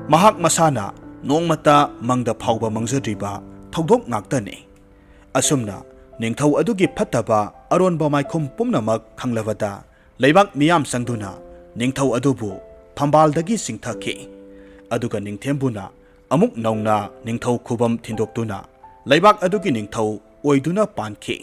ꯃꯍꯥꯛ ꯃꯁꯥꯅ ꯅꯣꯡꯃꯇ ꯃꯪꯗ ꯐꯥꯎꯕ ꯃꯪꯖꯗ꯭ꯔꯤꯕ ꯊꯧꯗꯣꯛ ꯉꯥꯛꯇꯅꯤ꯫ ꯑꯁꯨꯝꯅ ꯅꯤꯡꯊꯧ ꯑꯗꯨꯒꯤ ꯐꯠꯇꯕ ꯑꯔꯣꯟꯕ ꯃꯥꯏꯈꯨꯝ ꯄꯨꯝꯅꯃꯛ ꯈꯪꯂꯕꯗ ꯂꯩꯕꯥꯛ ꯃꯤꯌꯥꯝ ꯆꯪꯗꯨꯅ ꯅꯤꯡꯊꯧ ꯑꯗꯨꯕꯨ ꯐꯝꯕꯥꯜꯗꯒꯤ ꯆꯤꯡꯊꯈꯤ꯫ ꯑꯗꯨꯒ ꯅꯤꯡꯊꯦꯝꯕꯨꯅ ꯑꯃꯨꯛ ꯅꯧꯅ ꯅꯤꯡꯊꯧ ꯈꯨꯕꯝ ꯊꯤꯟꯗꯣꯛꯇꯨꯅ ꯂꯩꯕꯥꯛ ꯑꯗꯨꯒꯤ ꯅꯤꯡꯊꯧ ꯑꯣꯏꯗꯨꯅ ꯄꯥꯟꯈꯤ꯫